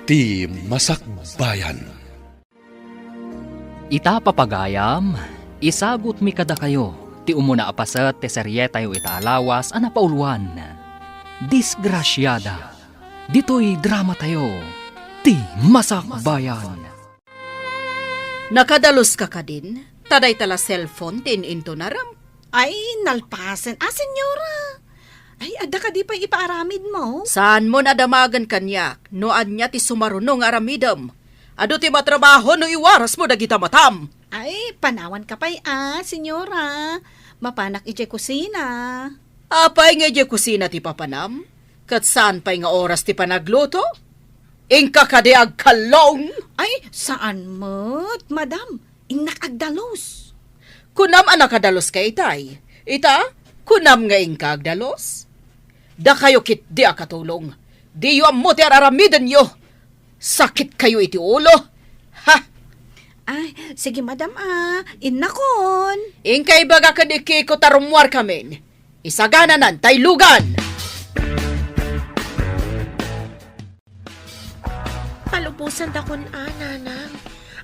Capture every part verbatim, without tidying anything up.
Ti Masakbayan. Ita, papagayam, isagutmi kadakayo ti umuna a paset ti serietayo ita a lawas a napauluan, Disgrasiada. Ditoy dramatayo, Ti Masakbayan. Nakadaluska kadin? Ta dayta la cellphone ti in-intunaram. Ay, nalpasen. Ah, senyora! Ay, adda kadi pay ipaaramidmo? Saanmon a damagen kaniak no ania ti sumaruno nga aramidem. Adu ti matrabaho no iwarasmo dagita matam. Ay, panawanka pay a, senyora. Mapanak idiay kusina. Apay nga idiay kusina ti papanam? Ket saan pay nga oras ti panagluto? Inka kadi agkallong? Ay, saan met, madam. Innak agdalus. Kunam a nakadaluska itay. Ita, kunam nga inka agdalus? Dakayo ketdi a katulong. Diyo ammo ti ar-aramidenyo. Sakitkayo iti ulo. Ha? Ay, sige, madam, ah. Innakon. Inka ibaga ken ni Kiko ta rummuarkamin. Isagananan tay lugan. Palubosantakon a, nanang.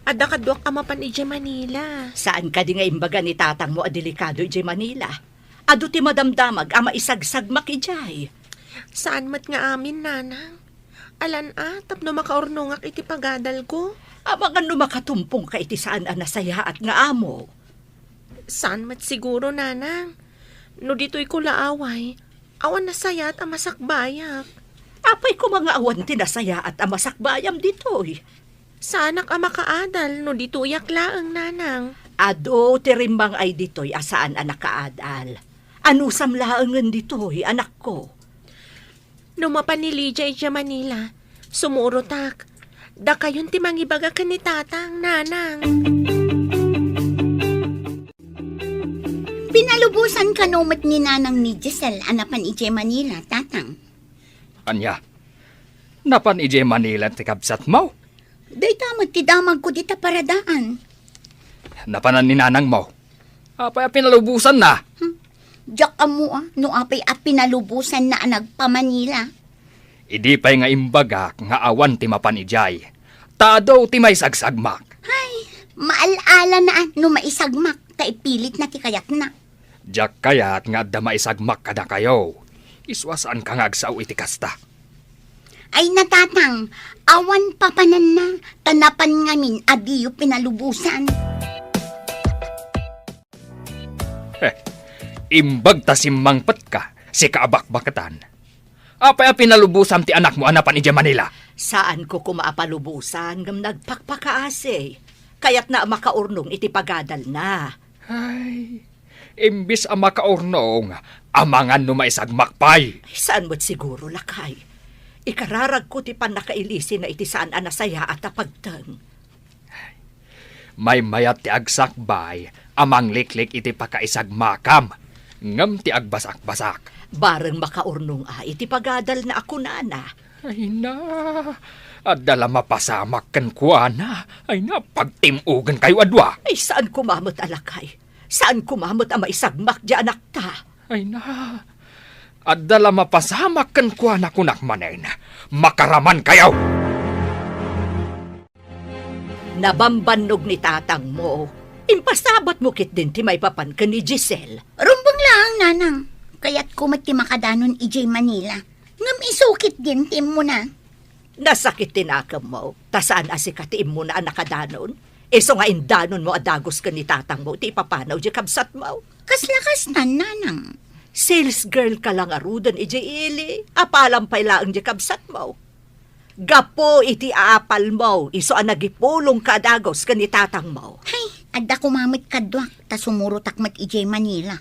Adda kaduak a mapan idiay Manila. Saan kadi nga imbaga ni tatangmo a delikado idiay Manila? Adu ti madamdamag a maisagsagmak idiay. Saan met nga amin, nanang. Alan a, tapno makaurnongak iti pagadalko. Amangan no makatumpongka iti saan a nasayaat nga amo. Saan met siguro, nanang. No ditoyko la away, awan nasayaat a masakbayak. Apay koma nga awan ti nasayaat a masakbayam ditoy? Saanak a makaadal no ditoyak laeng, nanang. Adu ti rimmang-ay ditoy a saan a nakaadal. Anusam laengen ditoy, anakko. No mapan ni Lydia idiay Manila, sumurotak. Dakayon ti mangibaga ken ni tatang, nanang. Pinalubosan kano met ni nanang ni Giselle a napan idiay Manila, tatang. Ania? Napan idiay Manila ti kabsatmo? Dayta met ti damagko dita paradaan. Napanan ni nanangmo? Apay a pinalubosanna? Hmm. Diak ammo a no apay a pinalubosanna a nagpa-Manila. Idi pay nga imbagak nga awan ti mapan idiay, ta adu ti maisagsagmak. Ay, maal-ala na a no maisagmak ta ipilitna ti kayatna. Diak kayat nga adda maisagmak kadakayo. Isu a saanka nga agsao iti kasta. Ay, natatang, awan papananna, ta napan ngamin a diyo pinalubosan. Eh, imbag ta simmangpetka, sika a bakbaketan. Apay a pinalubosam ti anakmo a napan idiay Manila? Saanko koma a palubosan ngem nagpakpakaasi. Kayatna a makaurnong iti pagadalna. Ay, imbis a makaurnong, amangan no maisagmak pay. Saan met siguro, lakay. Ikararagko ti pannakailisina iti saan a nasayaat a pagteng. Maymayat ti agsakbay a mangliklik iti pakaisagmakam, ngem ti agbasakbasak. Bareng makaurnong a iti pagadalna a kunana. Ay na, adda la mapasamak kenkuana. Ay na, pagtim-ogenkayo a dua. Ay, saan koma met a lakay. Saan koma met a maisagmak diay anakta. Ay na, adda la mapasamak kenkuana, kunak manen. Makaramankayo! Nabambannog ni tatangmo. Impasabatmo ketdin ti maipapan ken ni Giselle. Rumbeng laeng, nanang. Kayatko met ti makadanon idiay Manila. Ngem isu ketdin ti immuna. Nasakit ti nakemmo, ta saan a sika ti immuna a nakadanon. Isu nga indanonmo a dagus ken ni tatangmo ti ipapanaw diay kabsatmo. Kasla kastan, nanang. Sales girl ka la ngaruden idiay ili. Apalam pay laeng diay kabsatmo. Gapu iti aapalmo, isu a nagipulongka a dagus ken ni tatangmo. Hay, adda koma met kaduak, ta sumurotak met idiay Manila.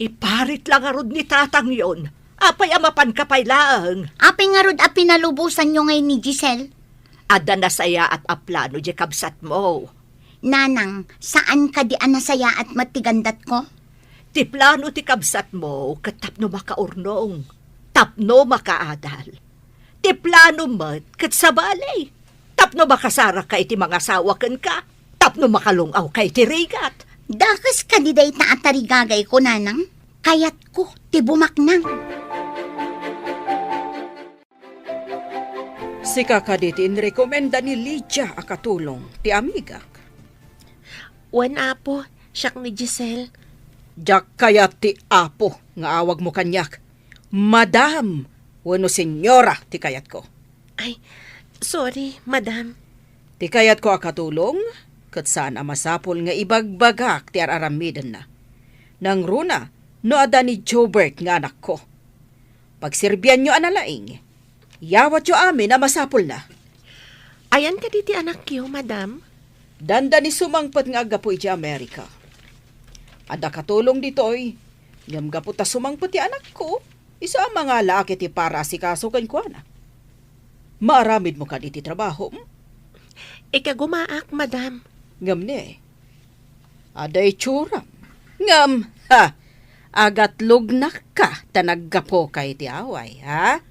Iparit la ngarud ni tatangyon. Apay a mapanka pay laeng? Apay ngarud a pinalubosanyo ngay ni Giselle? Adda nasayaat a plano diay kabsatmo. Nanang, saan kadi a nasayaat met ti gandatko? Ti plano ti kabsatmo ket tapno makaurnong, tapno makaadal. Ti plano met ket sabali, tapno makasarakka iti mangasawa kenka, tapno makalung-awka iti rigat. Dakes kadi dayta a tarigagayko, nanang? Kayatko ti bumaknang. Sika kadi ti inrekomenda ni Lydia a katulong ti amigak? Wen, Apo, siak ni Giselle. Diak kayat ti Apo nga awagmo kaniak. Madam wenno Senyora ti kayatko. Ay, sorry, Madam. Ti kayatko a katulong, ket saan a masapul nga ibagbagak ti ar-aramidenna. Nangruna no adda ni Jobert nga anakko. Pagserbianyo a nalaing. Yawatyo amin a masapulna. Ayan kadi ti anakyo, Madam? Dandani sumangpet nga aggapu iti Amerika. Adda katulong ditoy, ngem gapu ta sumangpet ti anakko, isu a mangalaak iti paraasikaso kenkuana. Maaramidmo kadi ti trabahom? Ikagumaak, Madam. Ngem ne, adda itsuram. Ngem, ha, agatlognakka ta naggapuka iti away, ha?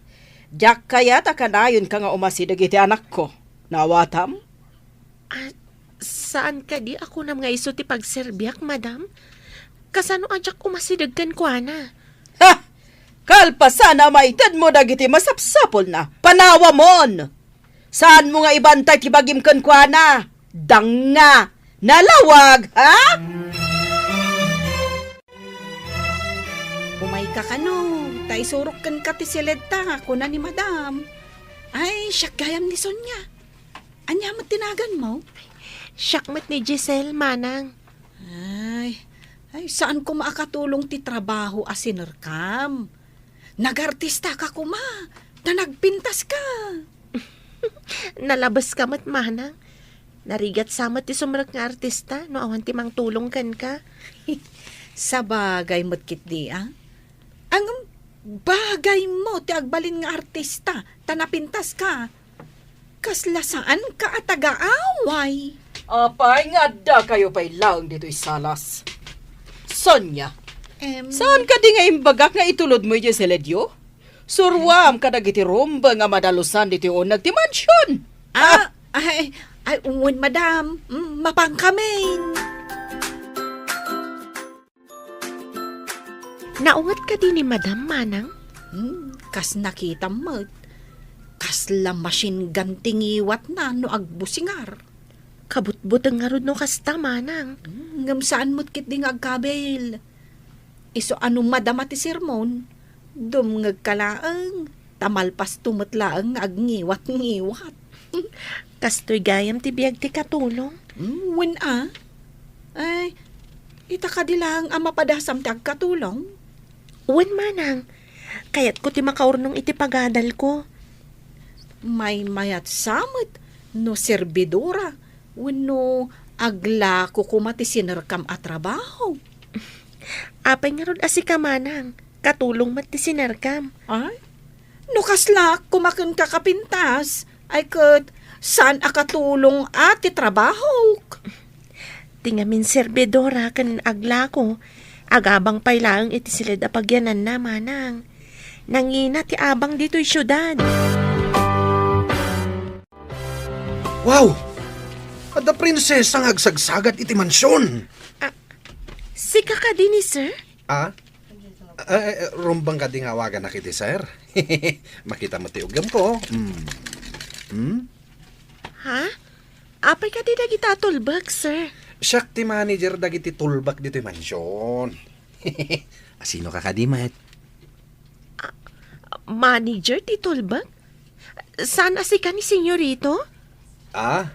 Diak kayat a kanayonka nga umasideg iti anakko. Naawatam? Ah, saan kadi a kunam nga isu ti pagserbiak, Madam? Kasano a diak umasideg kenkuana? Ha! Kalpasan a maitedmo dagiti masapsapulna, panawamon! Saanmo nga ibantay ti bagim kenkuana? Danga! Nalawag, ha? Umayka kano, ta isurok kenka ti siledta, kuna ni Madam. Ay, siak gayam ni Sonia. Ania met ti naganmo? Siak met ni Giselle, Manang. Ay, ay, saan koma a katulong ti trabaho a sinerkam. Nagartistaka koma, ta nagpintaska. Nalabeska met, Manang. Narigat sa met ti sumrek nga artista no awan ti mangtulong kenka. Sabagay met ketdi, a? Ngem, bagaymo ti agbalin nga artista, ta napintaska. Kasla saanka a taga-away. Apay nga addakayo pay laeng ditoy salas? Sonia, em, saan kadi nga imbagak nga itulodmo idiay siledyo? Suroam kadagiti rumbeng a madalusan ditoy uneg ti mansion. Ah, ay, ay, wen, Madam. Mm, mapankamin. Naunget kadi ni Madam, Manang? Hmm, kas nakitam met. Kasla machine gun ti ngiwatna no agbusingar. Kabutbuteng ngarud no kasta, Manang. Hmm, ngem saan met ketdi nga agkabil. Isu a no madama ti sermon, dumngegka laeng, ta malpasto met laeng nga agngiwat-ngiwat. Kastoy gayam ti biag ti katulong? Hmm, wen a. Ay, ita kadi laeng a mapadasam ti agkatulong? Wen, Manang. Kayatko ti makaurnong iti pagadalko. Maymayatsa met no serbidora wenno aglako koma ti sinerkam a trabaho. Apay ngarud a sika, Manang? Katulong met ti sinerkam. Ay, no kaslaak koma kenka a pintas, ay ket saan a katulong a ti trabahok. Ti ngamin serbidora ken aglako, agabang pay laeng iti siled a pagyananna, Manang. Nangina ti abang ditoy siudad. Wow! Adda prinsesa nga agsagsagat iti mansion. Ah, sika kadi ni sir? Ah? Ah, eh, eh, rumbeng kadi nga awaganak iti sir? Makita met ti uggamko. Mm. Hmm? Ha? Apay kadi dagita a tulbek, sir? Siak ti manager dagiti tulbek ditoy mansion. Asinoka kadi met? Ah, manager ti tulbek? Saan a sika ni Senyorito? Ah?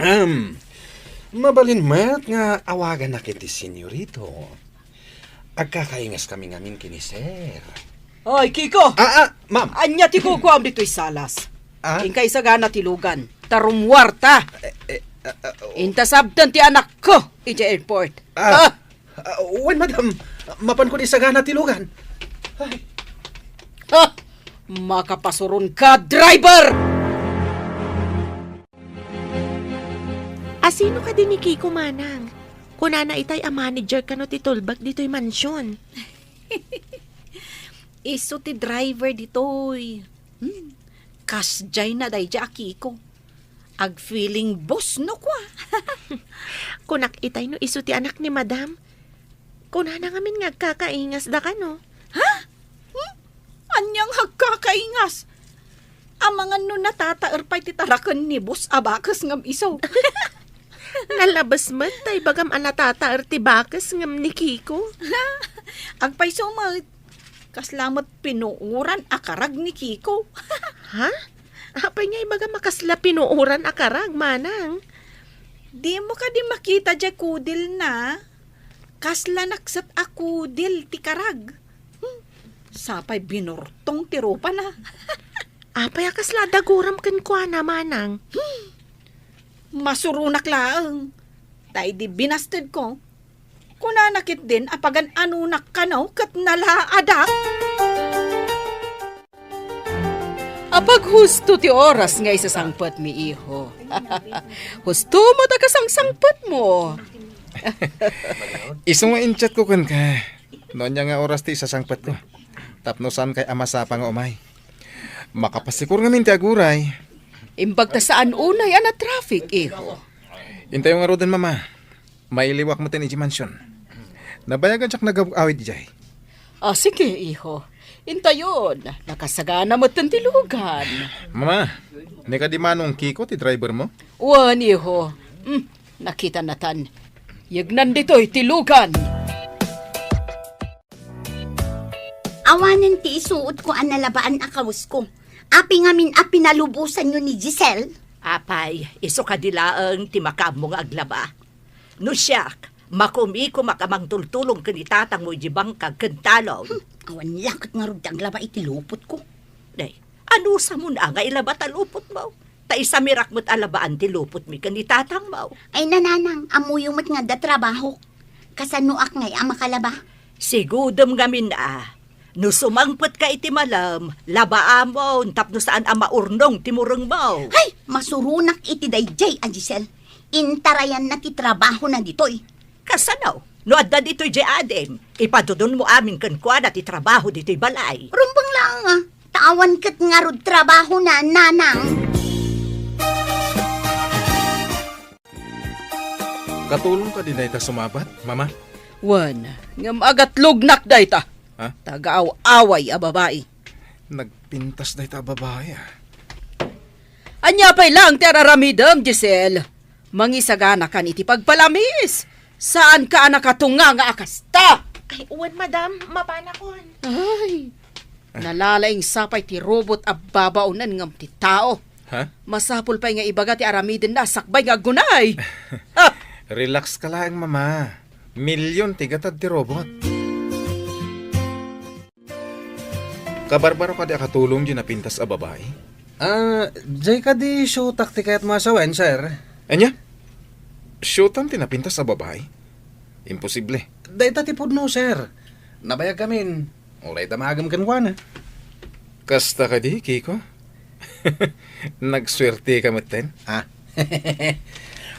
Ahem. Mabalin met nga awaganak iti Senyorito. Agkakaingaskami ngamin ken ni Sir. Oy, Kiko! Ah, ah, ma'am. Ania ti kukuam ditoy salas? Ah? Inka isagana ti lugan. Ta rummuarta. Eh, eh, ah, ah, oh. Inta sabten ti anakko idiay airport. Ah. Ah! Ah, wen, madam. Mapanko isagana ti lugan. Ay. Ha! Makapasuronka, driver! Asino kadi ni Kiko, manang? Kunana itay a manager kano ti tulbek ditoy mansion. Isu ti driver ditoy. Hmm. Kasdiay na daydiay a Kiko. Agfeeling boss no kua. Kunak itay no isu ti anak ni madam. Kunana ngamin nga agkakaingas da kano. Ha? Hmm? Ania nga agkakaingas? Amangan no natataer pay ti taraken ni boss a bakes ngem isu. Nalabes met ta ibagam a natataer ti bakes ngem ni Kiko. Agpayso met, kasla met pinuoran a karag ni Kiko. Ha? Apay nga ibagam a kasla pinuoran a karag, manang? Dimo kadi makita diay kudilna? Kasla nakset a kudil ti karag. Hmm, sapay binurtong ti rupana. Apay a kasla daguram kenkuana, manang? Hmm, masuronak laeng. Ta idi binastedko, kunana ketdin a pagan-anonak kano ket nalaadak. Apaghusto ti oras nga isasangpetmi, iho. Husto met a kasangsangpetmo. Isu nga in-chatko kenka no ania nga oras ti isasangpetko. Tapno saankay a masapa nga umay. Makapasikur ngamin ti aguray. Imbag ta saan unay a na-traffic, iho. Intayo ngaruden, Mama. Mailiwak metten idiay mansion. Nabayagan diak nagaw-awid idiay. Ah, sige, iho. Intayon, nakasagana metten ti lugan. Mama, ni kadi Manong Kiko ti drivermo? Wen, iho. Hmm, nakitanatan. Yegnan ditoy ti lugan. Awanen ti isuotko a nalabaan a kawesko. Apay ngamin a pinalubosanyo ni Giselle? Apay, isu kadi laeng ti makaammo nga aglaba. No siak, makumikumak a mangtultulong ken ni tatangmo idiay bangkag ken talon. Hmm, awan la ket ngarud ti aglaba iti lupotko. Nay, anusamon a nga ilaba ta lupotmo? Ta isamirak met a labaan ti lupotmi ken ni tatangmo. Ay, nanang, ammoyo met nga adda trabahok. Kasanoak ngay a makalaba? Sigudem ngamin a, no sumangpetka iti malem, labaamon tapno saan a maurnong ti murengmo. Hay, masuronak iti daydiay a Giselle. Intarayanna ti trabahona ditoy. Kasano? No adda ditoy diay adim, ipadudonmo amin kenkuana ti trabaho ditoy balay. Rumbeng laeng a, ta awan ket ngarud trabahona, nanang. Katulong kadi dayta sumabat, Mama? Wen, ngem agatlognak dayta. Ha? Taga-aw-away a babai. Nagpintas dayta a babai, ah. Ania pay laeng ti ar-aramidem, Giselle? Mangisaganakan iti pagpalamiis. Saanka a nakatunga nga a kasta. Ay, wen, madam, mapanakon. Ay, nalalaing sapay ti robot a babaonen ngem ti tao. Ha? Masapul pay nga ibaga ti aramidenna a sakbay nga aggunay. Ha! Relax ka laeng, Mama. Milyon ti gatad ti robot. Kabarbaro kadi a katulong diay napintas a babai? Ah, diay kadi siotak ti kayatmo a sawen, sir? Ania? Siotam ti napintas a babai? Imposible. Dayta ti pudno, sir. Nabayag amin. Uray damagem kenkuana. Kasta kadi, Kiko? Nagsuerteka metten? Ha?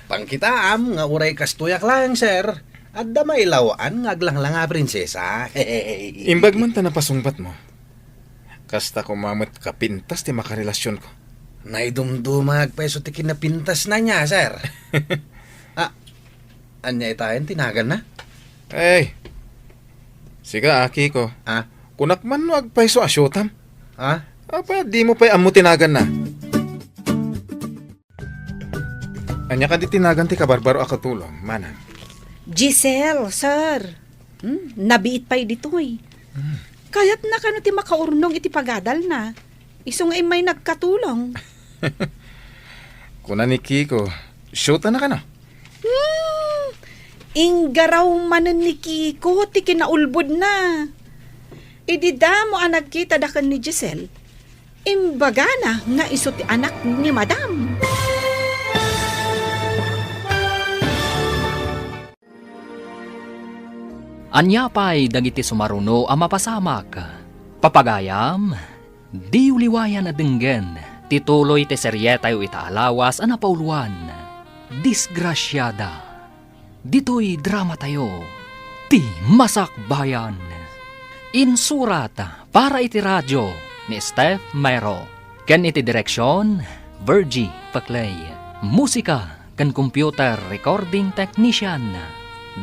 Pangkitaam nga uray kastoyak laeng, sir. Adda mailaw-an nga aglanglang a prinsesa. Imbag man ta napasungbatmo. Kasta koma met kapintas ti makarelasionko. Naidumduma nga agpayso ti kinapintasna nia, sir. Ah, ania itayen ti naganna? Ay, sika, a Kiko. Ah? Kunak man no agpayso a siotam. Ah? Apay, dimo pay ammo ti naganna? Ania kadi ti nagan ti kabarbaro a katulong, manang? Giselle, sir. Hmm, nabiit pay ditoy. Hmm. Kayatna kano ti makaurnong iti pagadalna. Isu nga immay nagkatulong. Kuna ni Kiko, shootana kano? Hmm, inggaraw manen ni Kiko ti kinaulbodna. Idi damo a nagkitada ken ni Giselle, imbagana nga isu ti anak ni Madam. Ania pay dagiti sumaruno a mapasamak? Papagayam, diyo liwayan a denggen ti tuloy ti serietayo ita a lawas a napauloan, Disgrasiada. Ditoy dramatayo, Ti Masakbayan. Insurat para iti radio ni Steph Mero, ken iti direksion, Virgie Paclay. Musika ken computer recording technician,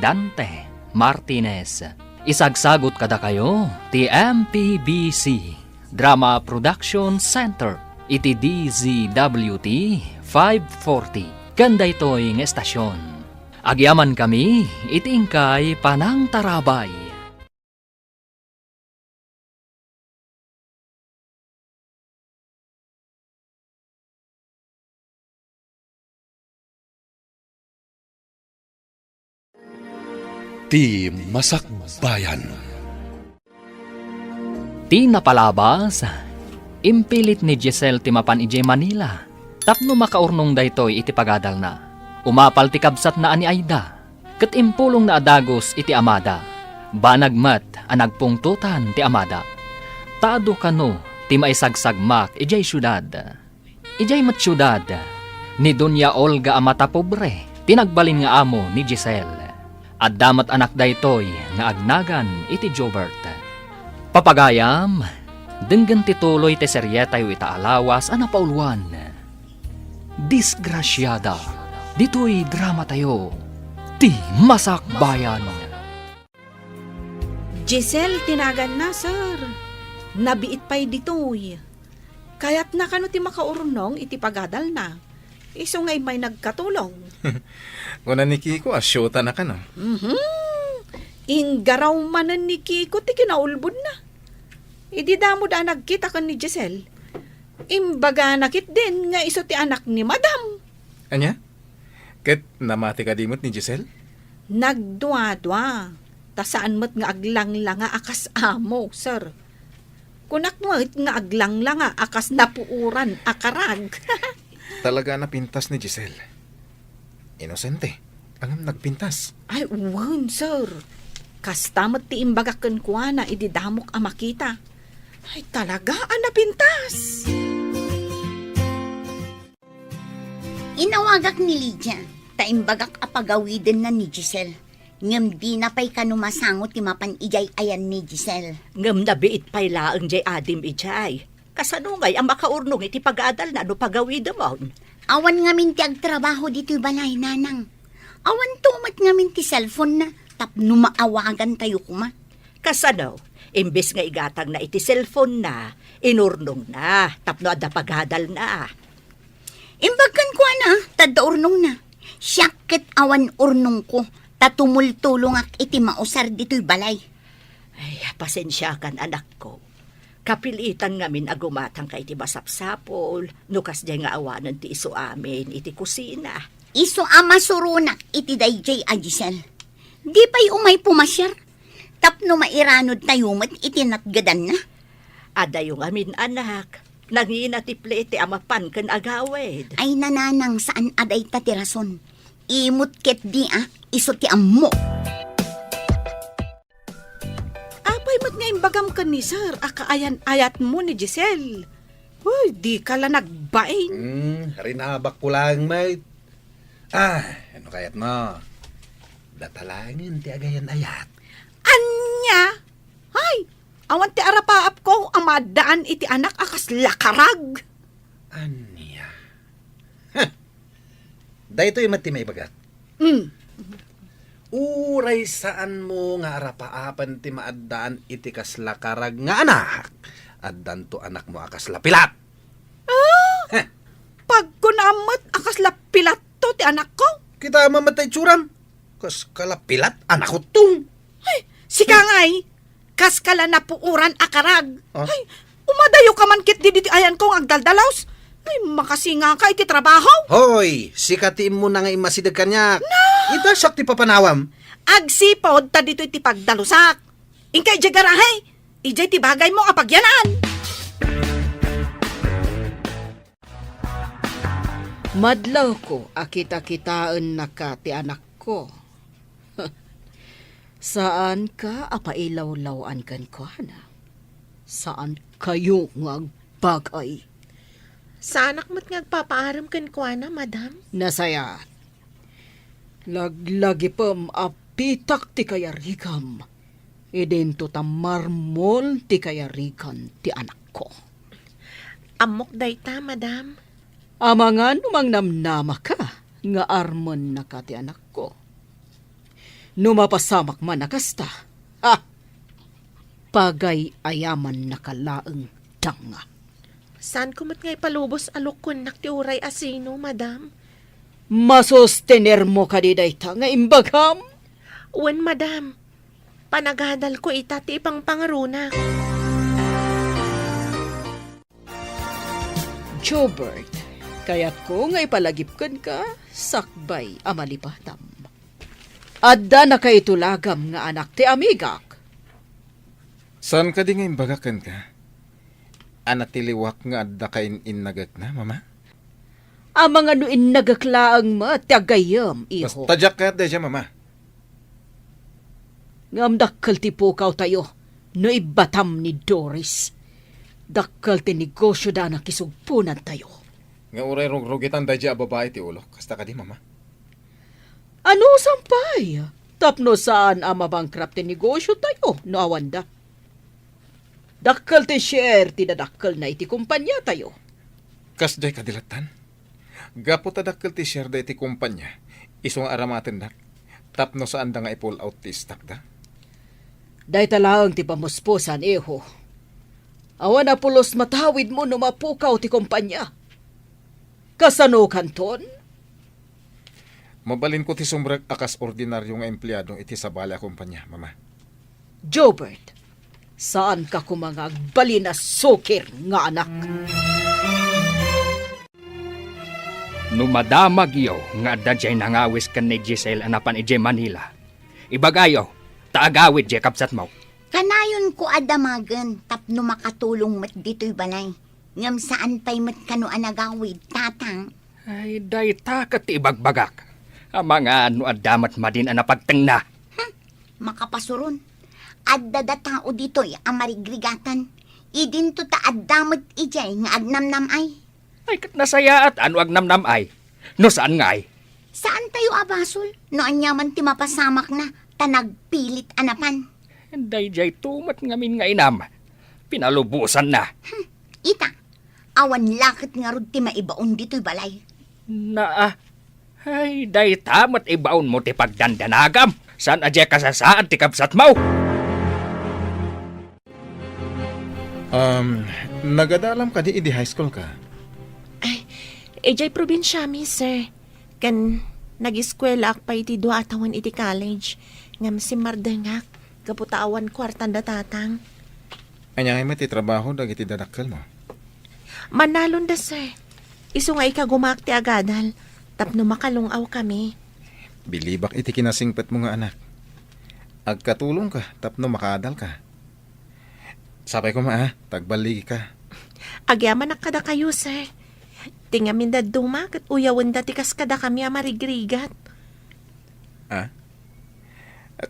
Dante Martinez. Isagsagut kadakayo ti M P B C Drama Production Center. iti D Z W T five forty ken daytoy nga estasion. Agyamankami iti inkay panangtarabay. Ti Masakbayan. Ti napalabas, impilit ni Giselle ti mapan idiay Manila tapno makaurnong daytoy iti pagadalna. Umapal ti kabsatna a ni Aida, ket impulongna a dagus iti amada. Banag met a nagpungtotan ti amada, ta adu kano ti maisagsagmak idiay siudad. Idiay met siudad, ni Doña Olga a mata pobre ti nagbalin nga amo ni Giselle. Adda met anak daytoy nga agnagan iti Jobert. Papagayam, denggen ti tuloy ti serietayo ita a lawas a napauluan. Disgrasiada, ditoy dramatayo, Ti Masakbayan. Giselle ti naganna, sir. Nabiit pay ditoy. Kayatna kano ti makaurnong iti pagadalna. Isu nga immay nagkatulong. Kuna ni Kiko a siyota na kano. Mhm. Inggaraw manen ni Kiko ti kinaulbodna. Idi damo da nagkita ken ni Giselle, imbagana ketdin nga isu ti anak ni Madam. Ania? Ket namati kadi met ni Giselle? Nagduadua, ta saan met nga aglanglanga a kas amo, sir. Kunak met nga aglanglanga a kas napuoran a karag. Talaga a napintas ni Giselle. Inosente, ngem nagpintas. Ay, wen, sir. Kasta met ti imbagak kenkuana idi damok a makita. Ay, talaga a napintas. Inawagak ni Lydia, ta imbagak a pagawidenna ni Giselle. Ngem dina pay kano masango ti mapan idiay ayan ni Giselle. Ngem nabiit pay laeng diay adim idiay. Kasano ngay a makaurnong iti pagadalna no pagawidemon? Awan ngamin ti agtrabaho ditoy balay, nanang. Awanto met ngamin ti cellphone-na tapno maawagantayo koma. Kasano? Imbes nga igatangna iti cellphone-na, inurnongna tapno adda pagadalna. Imbag kenkuana, ta adda urnongna. Siak ket awan urnongko, ta tumultulongak iti mausar ditoy balay. Ay, pasensiakan, anakko. Kapilitan ngamin a gumatangka iti masapsapul, no kasdiay nga awanen ti isu amin iti kusina. Isu a masuronak iti daydiay a Giselle. Di pay umay pumasiar, tapno mairanodtayo met iti natgedanna. Adayo ngamin, anak. Nangina ti plete a mapan ken agawid. Ay, nanang, saan a dayta ti rason. Imot ketdi a, isu ti ammok. Apay met nga imbagam ken ni Sir a kaayan-ayatmo ni Giselle? Uy, dika la nagbain. Hmm, rinabakko laeng met. Ah, ano kayat na? Data laengen ti agayan-ayat. Ania? Ay, awan ti arapaapko a maaddaan iti anak a kasla karag. Ania? Heh. Daytoy met ti maibagak. Mm. Uray saanmo nga arapaapan ti maaddaan iti kasla karag nga anak, addanto anakmo a kasla pilat. Ah? Heh. Pagkunam met a kasla pilatto ti anakko? Kita met ta itsuram. Kas kala pilat, anakko tong. Ay, sika ngay, kas kala napuoran a karag. Ah? Ay, umadayo ka man ketdi ditoy ayanko nga agdaldalaus. Ay, makasingaka iti trabaho. Hoy, sika ti immuna nga immasideg kaniak. Na! Ita siak ti papanawam. Agsipud ta ditoy ti pagdalusak. Inka idiay garahe. Idiay ti bagaymo a pagyanan. Madlawko a kitakitaennaka ti anakko. Saanka a pailawlaw-an kenkuana. Saankayo nga agbagay. Saanak met nga agpapaarem kenkuana, madam. Nasayaat. Laglagipem a pitak ti kayarigam. Idinto ta marmol ti kayarigan ti anakko. Ammok dayta, madam. Amangan no mangnamnamaka nga armennaka ti anakko. No mapasamak man a kasta, ha! Pagay-ayamannaka laeng danga. Saanko met nga ipalubos a lukkonnak ti uray asino, madam. Masostenermo kadi dayta nga imbagam? Wen, madam. Panagadalko ita ti ipangpangaronak. Jobert, kayatko nga ipalagip kenka sakbay a malipatam. Adda nakaitulagam nga anak ti amigak. Saan kadi nga imbagak kenka? A natiliwak nga adda kain-innagekna, Mama? Amangan no innagek laeng met ti aggayyem, iho. Basta diak kayat daydiay, Mama. Ngem dakkel ti pukawtayo no ibbatam ni Doris. Dakkel ti negosioda a nakisugponantayo. Nga uray rugrugitan daydiay a babai ti ulok. Kasta kadi, Mama? Anusan pay? Tapno saan a mabankrupt ti negosiotayo no awanda. Dakkel ti share ti dadakkelna iti kompaniatayo. Kasdiay kadi lattan? Gapu ta dakkel ti shareda iti kompania, isu nga aramatendak, tapno saanda nga i-pull out ti stockda. Dayta laeng ti pamuspusan, iho. Awan a pulos matawidmo no mapukaw ti kompania. Kasano kanton? Mabalinko ti sumrek a kas ordinaryo nga empleado iti sabali a kompania, Mama. Jobert, saanka koma nga agbalin a sukir nga anak. No madamagyo nga adda diay nangawis ken ni Giselle a napan idiay Manila, ibagayo, ta agawid diay kabsatmo. Kanayonko a damagen tapno makatulong met ditoy balay. Ngem saan pay met kano a nagawid, Tatang? Ay, dayta ket ti ibagbagak. Amangan no adda met madin a napagtengna. Hmm, makapasuron. Adda da tao ditoy a marigrigatan. Idinto ta adda met idiay nga agnamnam-ay. Ay, ket nasayaat a no agnamnam-ay. No saan ngay? Saantayo a basol no aniaman ti mapasamakna ta nagpilit a napan. Daydiay tumet ngamin nga inam. Pinalubosanna. Hmm, ita, awan la ket ngarud ti maibaon ditoy balay. Naa. Ay, dayta met ibaonmo ti pagdandanagam. Saan a diay kasasaad ti kabsatmo? Um, nagadalam kadi idi high school ka? Ay, idiay probinsiami, sir. Ken nagiskuelaak pay iti dua a tawen iti college. Ngem simmardengak gapu ta awan kuartan da Tatang. Ania ngay met ti trabaho dagiti dadakkelmo? Mannalonda, sir. Isu nga ikagumaak ti agadal tapno makalung-awkami. Bilibak iti kinasingpetmo nga anak. Agkatulongka tapno makaadalka. Sapay koma, a, ta agballigika. Agyamanak kadakayo, sir. Ti ngamin dadduma ket uyawenda ti kas kadakami a marigrigat. A?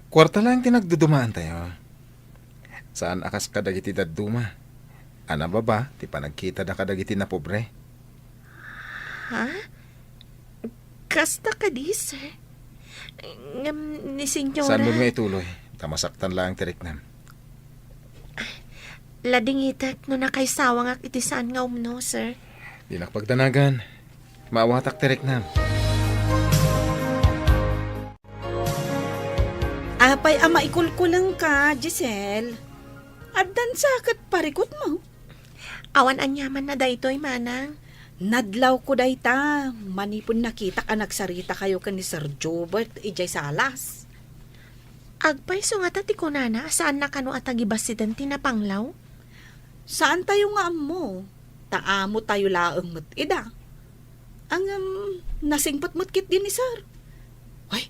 Kuarta laeng ti nagdudumaantayo. Saan a kas kadagiti dadduma a nababa ti panagkitada kadagiti napobre. Ha? Kasta kadi, sir? Ngem ni Senyora. Saanmo nga ituloy, ta masaktan laeng ti riknam. Ladingitek no nakaisawangak iti saan nga umno, sir. Dinak pagdanagan. Maawatak ti riknam. Apay a maikulkulengka, Giselle? Addan sa ket parikutmo? Awan aniamanna daytoy, manang. Nadlawko dayta, manipud nakitak a nagsaritakayo ken ni Sir Jobert idiay salas. Agpayso ngata ti kunana a saanna kano a tagibasiden ti napanglaw? Saantayo nga ammo, ta amotayo laeng met ida. Ngem, nasingpet met ketdi ni Sir. Ay,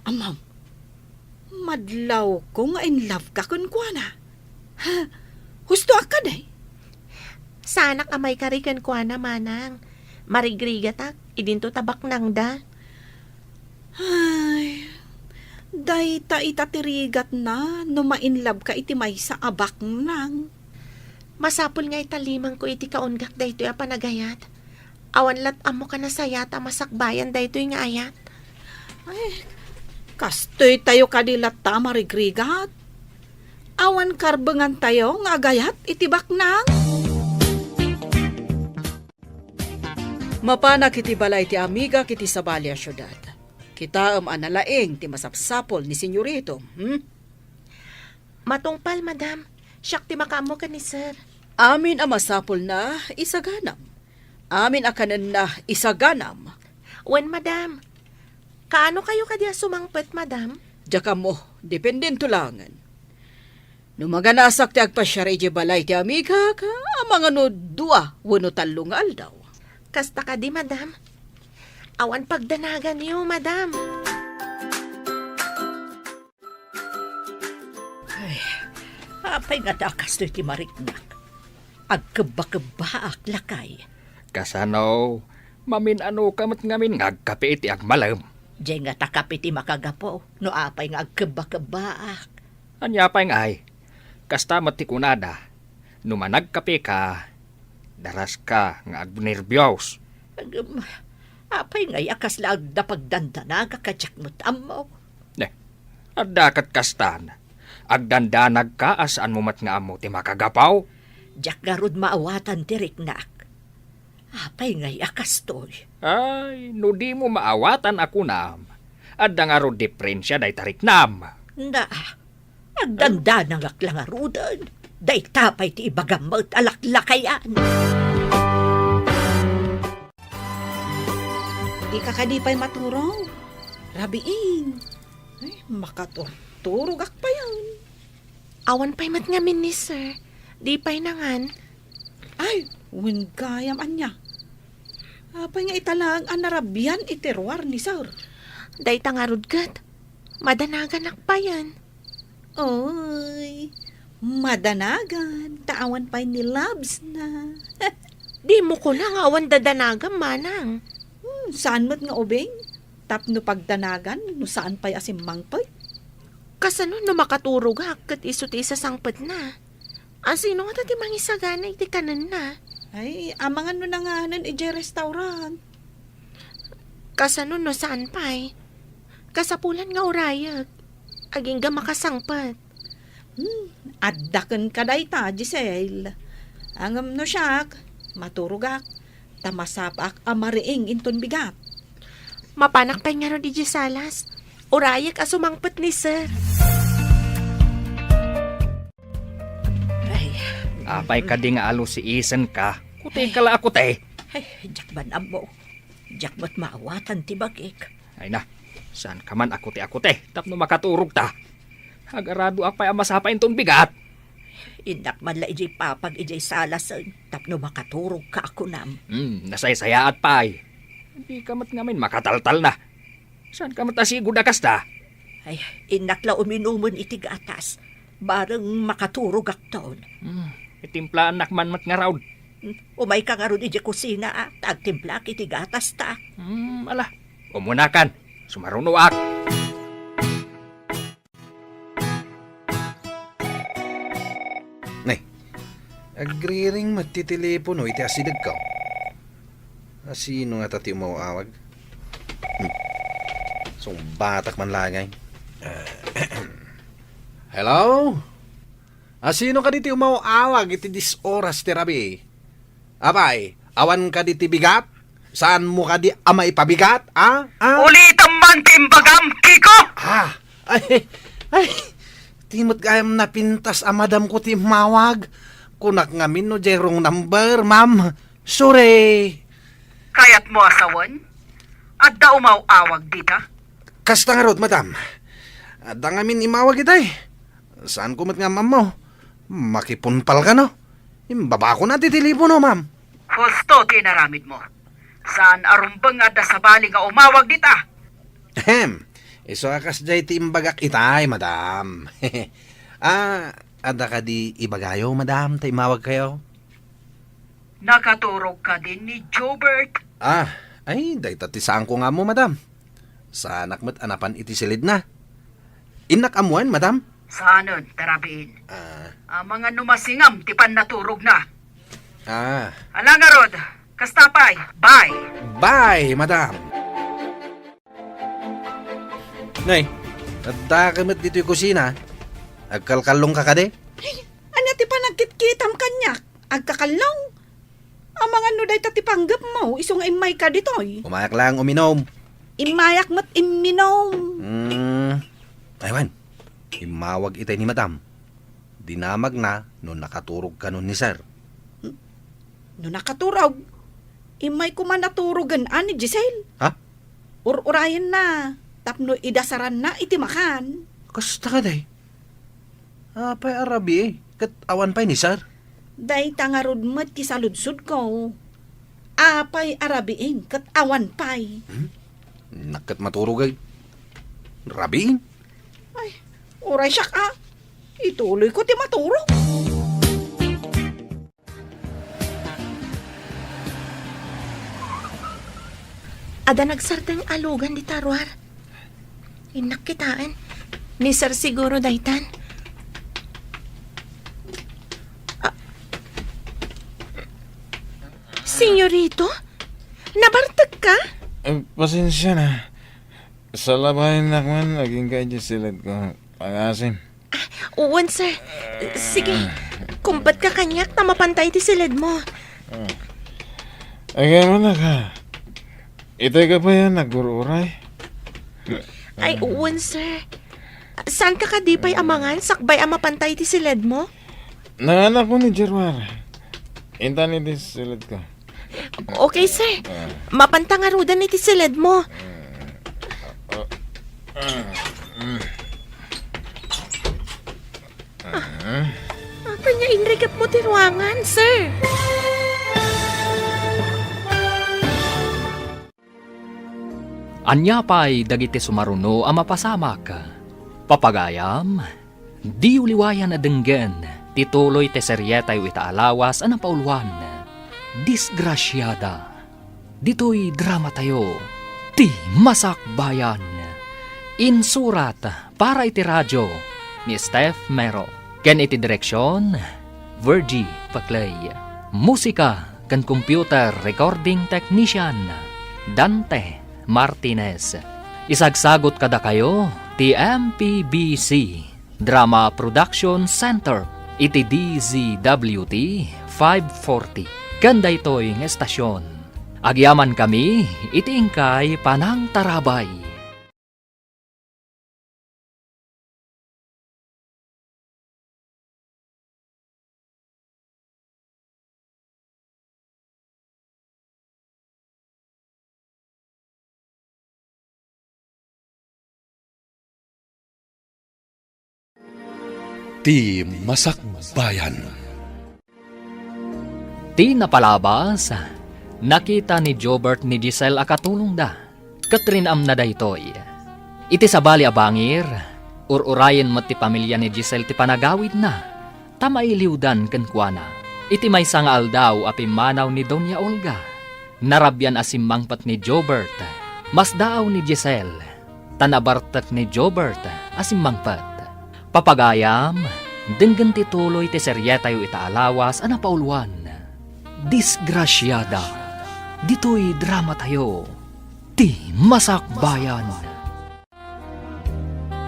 ammom, madlawko nga in love ka kenkuana. Ha? Husto a kadi? Saanak a maikari kenkuana, manang. Marigrigatak, idinto ta baknangda. Ay, dayta ita ti rigatna no ma-in love ka iti maysa a baknang. Masapul nga italimangko iti kaunggak daytoy a panagayat. Awan lat ammok a nasayaat a masakbayan daytoy nga ayat. Ay, kastoy tayo kadi latta a marigrigat. Awan karbengan tayo nga agayat iti baknang. Mapanak iti balay ti amigak iti sabali a siudad. Kitaem a nalaing ti masapsapul ni Senyorito, hmm? Matungpal, madam. Siak ti makaammo ken ni sir. Amin a masapulna, isaganam. Amin a kanenna, isaganam. Wen, madam. Kaano kayo kadi a sumangpet, madam? Diak ammo, dependento laengen. No maganasak ti agpasiar idiay balay ti amigak, amangan no dua wenno tallo nga aldaw. Kasta kadi, madam? Awan pagdanaganyo, madam. Ay, apay ngata a kastoy ti mariknak? Agkebba-kebbaak, lakay. Kasano? Mamin-ano ka met ngamin nga agkape iti agmalem? Diay ngata kape ti makagapu no apay nga agkebba-kebbaak. Ania pay ngay? Kasta met ti kunada, no managkape ka, daras ka nga agnerbios. Agem, apay ngay a kasla agda pagdandanagak a diak met ammo? Ne, adda ket kastan. Agdandanag ka a saan mo met nga ammo ti makagapu? Diak ngarud maawatan ti riknak. Apay ngay a kastoy? Ay, no di mo maawatan a kunam, adda ngarud diferensia dayta riknam. Na, agdandanagak la ngaruden. Dayta pay ti ibagam met a laklakayan. Dika kadi pay maturong? Rabiin. Ay, makaturturogak payen. Awan pay met ngamin ni sir. Di pay nangan. Ay, wen gayam ania. Apay nga ita laeng a narabian iti ruar ni sir? Dayta ngarud ket, madanaganak payen. Oy, madanagan, ta awan pay ni loves na. Di mo kuna nga awan dadanagam, manang. Hmm, saan met nga ubing? Tapno pagdanagan no saan pay a simmangpet? Kasano no makaturogak ket isu ti isasangpetna? Asino ngata ti mangisagana iti kanenna? Ay, amangan no nanganen idiay restaurant. Kasano no saan pay? Kasapulan nga urayek. Agingga makasangpet. Hmm, adda kenka dayta, Giselle. Ngem no siak, maturogak, ta masapaak a mariing inton bigat. Mapanak pay ngarud idiay salas. Urayek a sumangpet ni sir. Ay. Apay kadi nga alusiisenka? Kuteka la a kute. Ay, diak man ammo. Diak met maawatan ti bagik. Ay na, saan ka man a kute-akute tapno makaturogta? Agaradoak pay a masapa inton bigat. Innak man la idiay papag idiay salasen tapno makaturogka a kunam. Hmm, nasaysayaat pay. Dika met ngamin makataltalna. Saan ka met a sigud a kasta? Ay, innak la uminumen iti gatas. Bareng makaturogakton. Hmm, itimplaannak man met ngarud. Hmm, umayka ngarud idiay kusina, a, ta agtimplaak iti gatasta. Hmm, ala. Umunakan. Sumarunoak. Nay, agriring met ti telepono iti asidegko. Asino ngata ti umaw-awag? Hmm. Sungbatak man laeng. Hello? Asino kadi ti umaw-awag iti dies oras ti rabii? Apay, awan kadi ti bigat? Saanmo kadi a maipabigat? A? A? Ulitem man ti imbagam, Kiko! Ah, ay, ay, ti met gayam napintas a madamko ti immawag. Kunak ngamin no diay wrong number, ma'am. Sorry. Kayatmo a sawen? Adda umaw-awag dita? Kasta ngarud, madam. Adda ngamin immawag itay. Saanko met nga ammo. Makipunpal kano? Imbabakon ti telepono, ma'am. Husto ti inaramidmo. Saan a rumbeng nga adda sabali nga umawag dita? Ahem. Isu a kasdiay ti imbagak itay, madam. Ah, adda kadi ibagayo, madam, ta immawagkayo? Nakaturog kadi ni Jobert? Ah, ay, dayta ti saanko nga ammo, madam. Saanak met a napan iti silidna. Innak ammoen, madam? Saanen, ta rabiin. Ah. Amangan no masingam ti pannaturogna. Ah. Ala ngarud, kasta pay. Bye. Bye, madam. Nay, adda ka met ditoy kusina. Agkalkallong ka kadi? Ay, ania ti panagkitkitam kaniak? Agkakallong? Amangan no dayta ti panggepmo, isu nga immayka ditoy. Umayak laeng uminom. Immayak met imminom. Hmm. Aywan, immawag itay ni madam. Dinamagna no nakaturog kano ni sir. No nakaturog, immay koma naturogen a ni Giselle. Ha? Ur-urayenna tapno idasaranna iti makan. Kasta kadi? Apay a rabii ket awan pay ni Sir? Dayta ngarud met ti saludsodko. Apay a rabiin ket awan pay? Hmm? Naket maturog ay rabiin? Ay, uray siak a. Ituloyko ti maturog. Adda nagsardeng a lugan dita ruar. Innak kitaen. Ni Sir siguro daytan. Ah. Senyorito? Nabartek ka? Eh, pasensia na. Salabayennak man, agingga iti siledko. Pangasim. Ah, uwan, sir. Sige, kumpat ka kaniak ta mapantay ti siledmo. Ah. Agay mo na ka. Itay ka pa yan, nagbururay. Ay, uwan, sir. Saan ka kadi pay amangan sakbay a mapantay ti siledmo? Nanganak ko ni Gerwar. Intan iti siledko. Okay, sir. Ah. Mapanta ngaruden iti siledmo. Ah, ah, ah, ah. Ah. Apay nga inrikepmo ti ruangan, sir? Ania pay dagiti sumaruno a mapasamak? Papagayam, diyo liwayan a denggen ti tuloy ti serietayo ita a lawas a napauluan, Disgrasiada. Ditoy dramatayo, Ti Masakbayan. Insurat para iti radio ni Steph Mero, ken iti direksion, Virgie Paclay. Musika ken computer recording technician, Dante Martinez. Isagsagut kadakayo ti M P B C Drama Production Center iti D Z W T five forty. Ken daytoy nga estasion, agyamankami iti inkay panangtarabay. Ti Masakbayan. Ti napalabas, nakita ni Jobert ni Giselle a katulongda, ket rin-amna daytoy. Iti sabali a bangir, ur-urayen met ti pamilia ni Giselle ti panagawidna, ta mailiwdan kenkuana. Iti maysa nga aldaw a pimmanaw ni Doña Olga, narabian a simmangpet ni Jobert. Masdaaw ni Giselle, ta nabartek ni Jobert a simmangpet. Papagayam, denggen ti tuloy ti serietayo ita a lawas a napauluan, Disgrasiada. Ditoy dramatayo, Ti Masakbayan.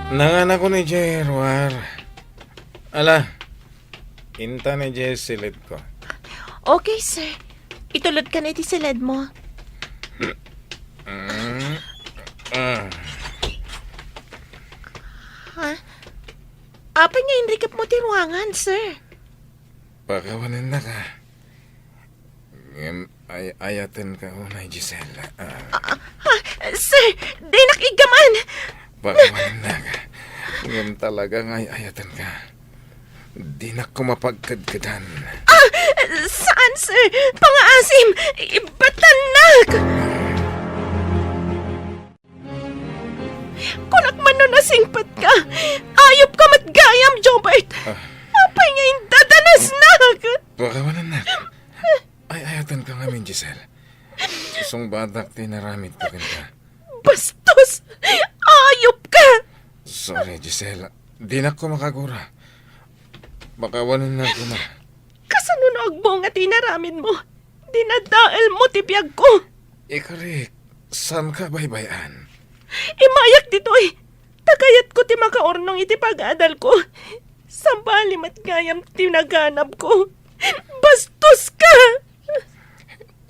Nanganakon idiay ruar. Ala, intan idiay siledko. Okay, sir. Itulodkan iti siledmo. Mm, ah. Ha? Apay nga inrikepmo ti ruangan, sir? Pakawanennaka. Ngem ay-ayatenka unay, Giselle. Ah. Ah, ah, sir, dinak iggaman. Pakawanennaka. Ngem talaga nga ay-ayatenka. Dinak koma pagkedkedan. Ah, saan, sir? Pangaasim! Ibatannak! Kunak man no nasingpetka. Ayupka met gayam, Jobert. Ah. Apay nga indadanasnak? Pakawanennak. Ay-ayatenka ngamin, Giselle. Sungbatak ti inaramidko kenka. Bastos! Ayupka! Sorry, Giselle. Dinak koma kagura. Pakawanennak koma. Kasano no agbunga ti inaramidmo? Dinadaelmo ti biagko. Ikarik, saanka baybay-an? Imayak ditoy. Ta kayatko ti makaurnong iti pag-adalko. Sabali met gayam ti naganabko. Bastoska!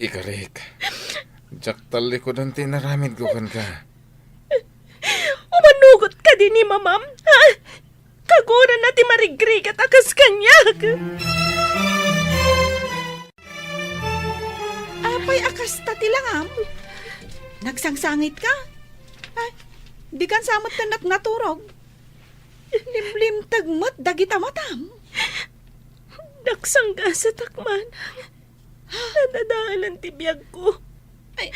Ikarik, diak tallikudan ti inaramidko kenka. Umanugot kadi ni Mamam, ha? Kagurana ti marigrigat a kas kaniak. Apay a kasta ti langam? Nagsangsangitka? Ay, dikan sa met ket naturog. Limlimteg met dagita matam. Nagsanggasatak, manang. Nadadaelan ti biagko. Ay.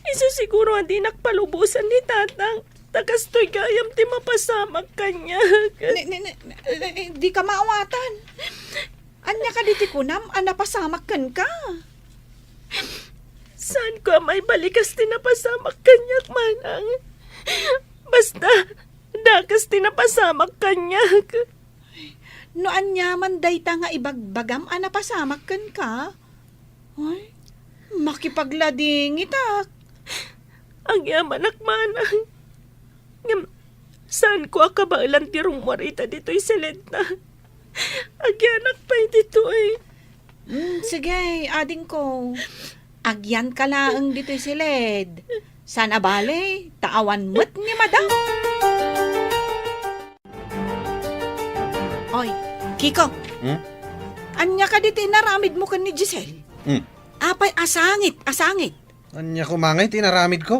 Isu siguro a dinak palubosan ni tatang. Ta kastoy gayam ti mapasamak kaniak. Ni, ni, ni, ni, dika maawatan. Ania kadi ti kunam a napasamak kenka? Saanko a maibalikas ti napasamak kaniak, manang. Basta, dakas ti napasamak kaniak. No ania man dayta nga ibagbagam a napasamak kenka? Ay, makipagladingitak. Agyamanak, manang. Ngem, saanko a kabaelan ti rummuar ita ditoy siledna. Agyanak pay ditoy. Mm, sige, adingko. Agyanka laeng ditoy siled. Saan a bale, ta awan met ni madam. Oy, Kiko. Hmm? Ania kadi ti inaramidmo ken ni Giselle? Hmm. Apay a sangit, a sangit. Ania koma ngay ti inaramidko?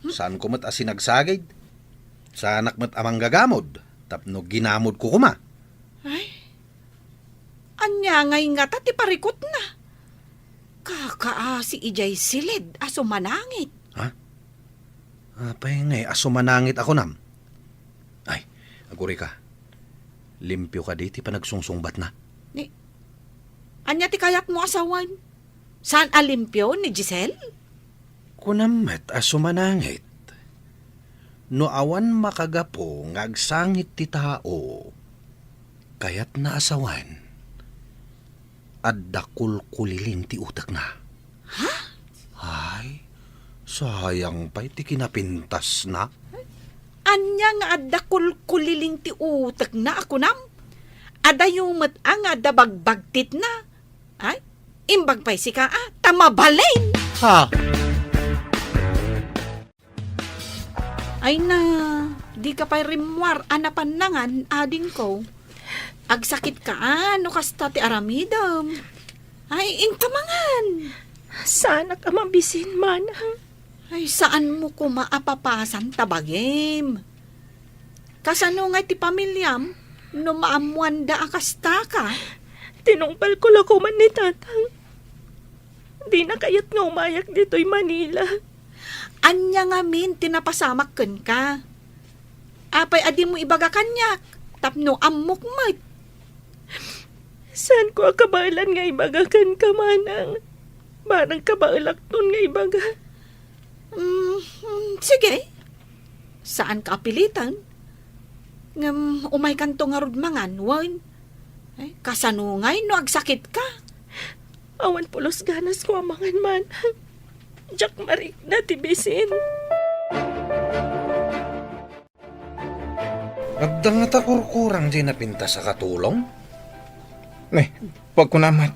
Hmm? Saanko met a sinagsagid. Saanak met a manggagamod tapno ginamodko koma. Ay, ania ngay ngata ti parikutna? Kakaasi idiay siled a sumanangit. Ha? Apay ngay a sumanangit a kunam? Ay, agurayka. Limpio kadi ti panagsungsungbatna? Ni, ania ti kayatmo a sawen? Saan a limpio ni Giselle? Kunam met a sumanangit. No awan makagapu nga agsangit ti tao, kayatna a sawen, adda kulkuliling ti utekna. Ha? Ay, sayang pay ti kinapintasna. Ania nga adda kulkuliling ti utekna a kunam? Adayo met a nga adda bagbagtitna. Ay, imbag pay sika a, ta mabalin! Ha? Ay na, dika pay rimmuar a napan nangan, adingko. Agsakitka a, no kasta ti aramidem. Ay, inka mangan. Saanak a mabisin, manang. Ay, saanmo koma a papasan ta bagim. Kasano ngay ti pamiliam no maammoanda a kastaka? Tinungpalko la koma ni tatang. Dina kayat nga umayak ditoy Manila. Ania ngamin ti napasamak kenka? Apay a dimo ibaga kaniak tapno ammok met? Saanko a kabaelan nga ibaga kenka, manang. Barang kabaelakton nga ibaga. Mm, mm, sige. Saanka a piliten. Ngem umaykanto ngarud mangan, wen? Ay, kasano ngay no agsakitka? Awan pulos ganasko a mangan, manang. Diak marikna ti bisin. Adda ngata kurkurang diay napintas a katulong? Ne, pagkunam met.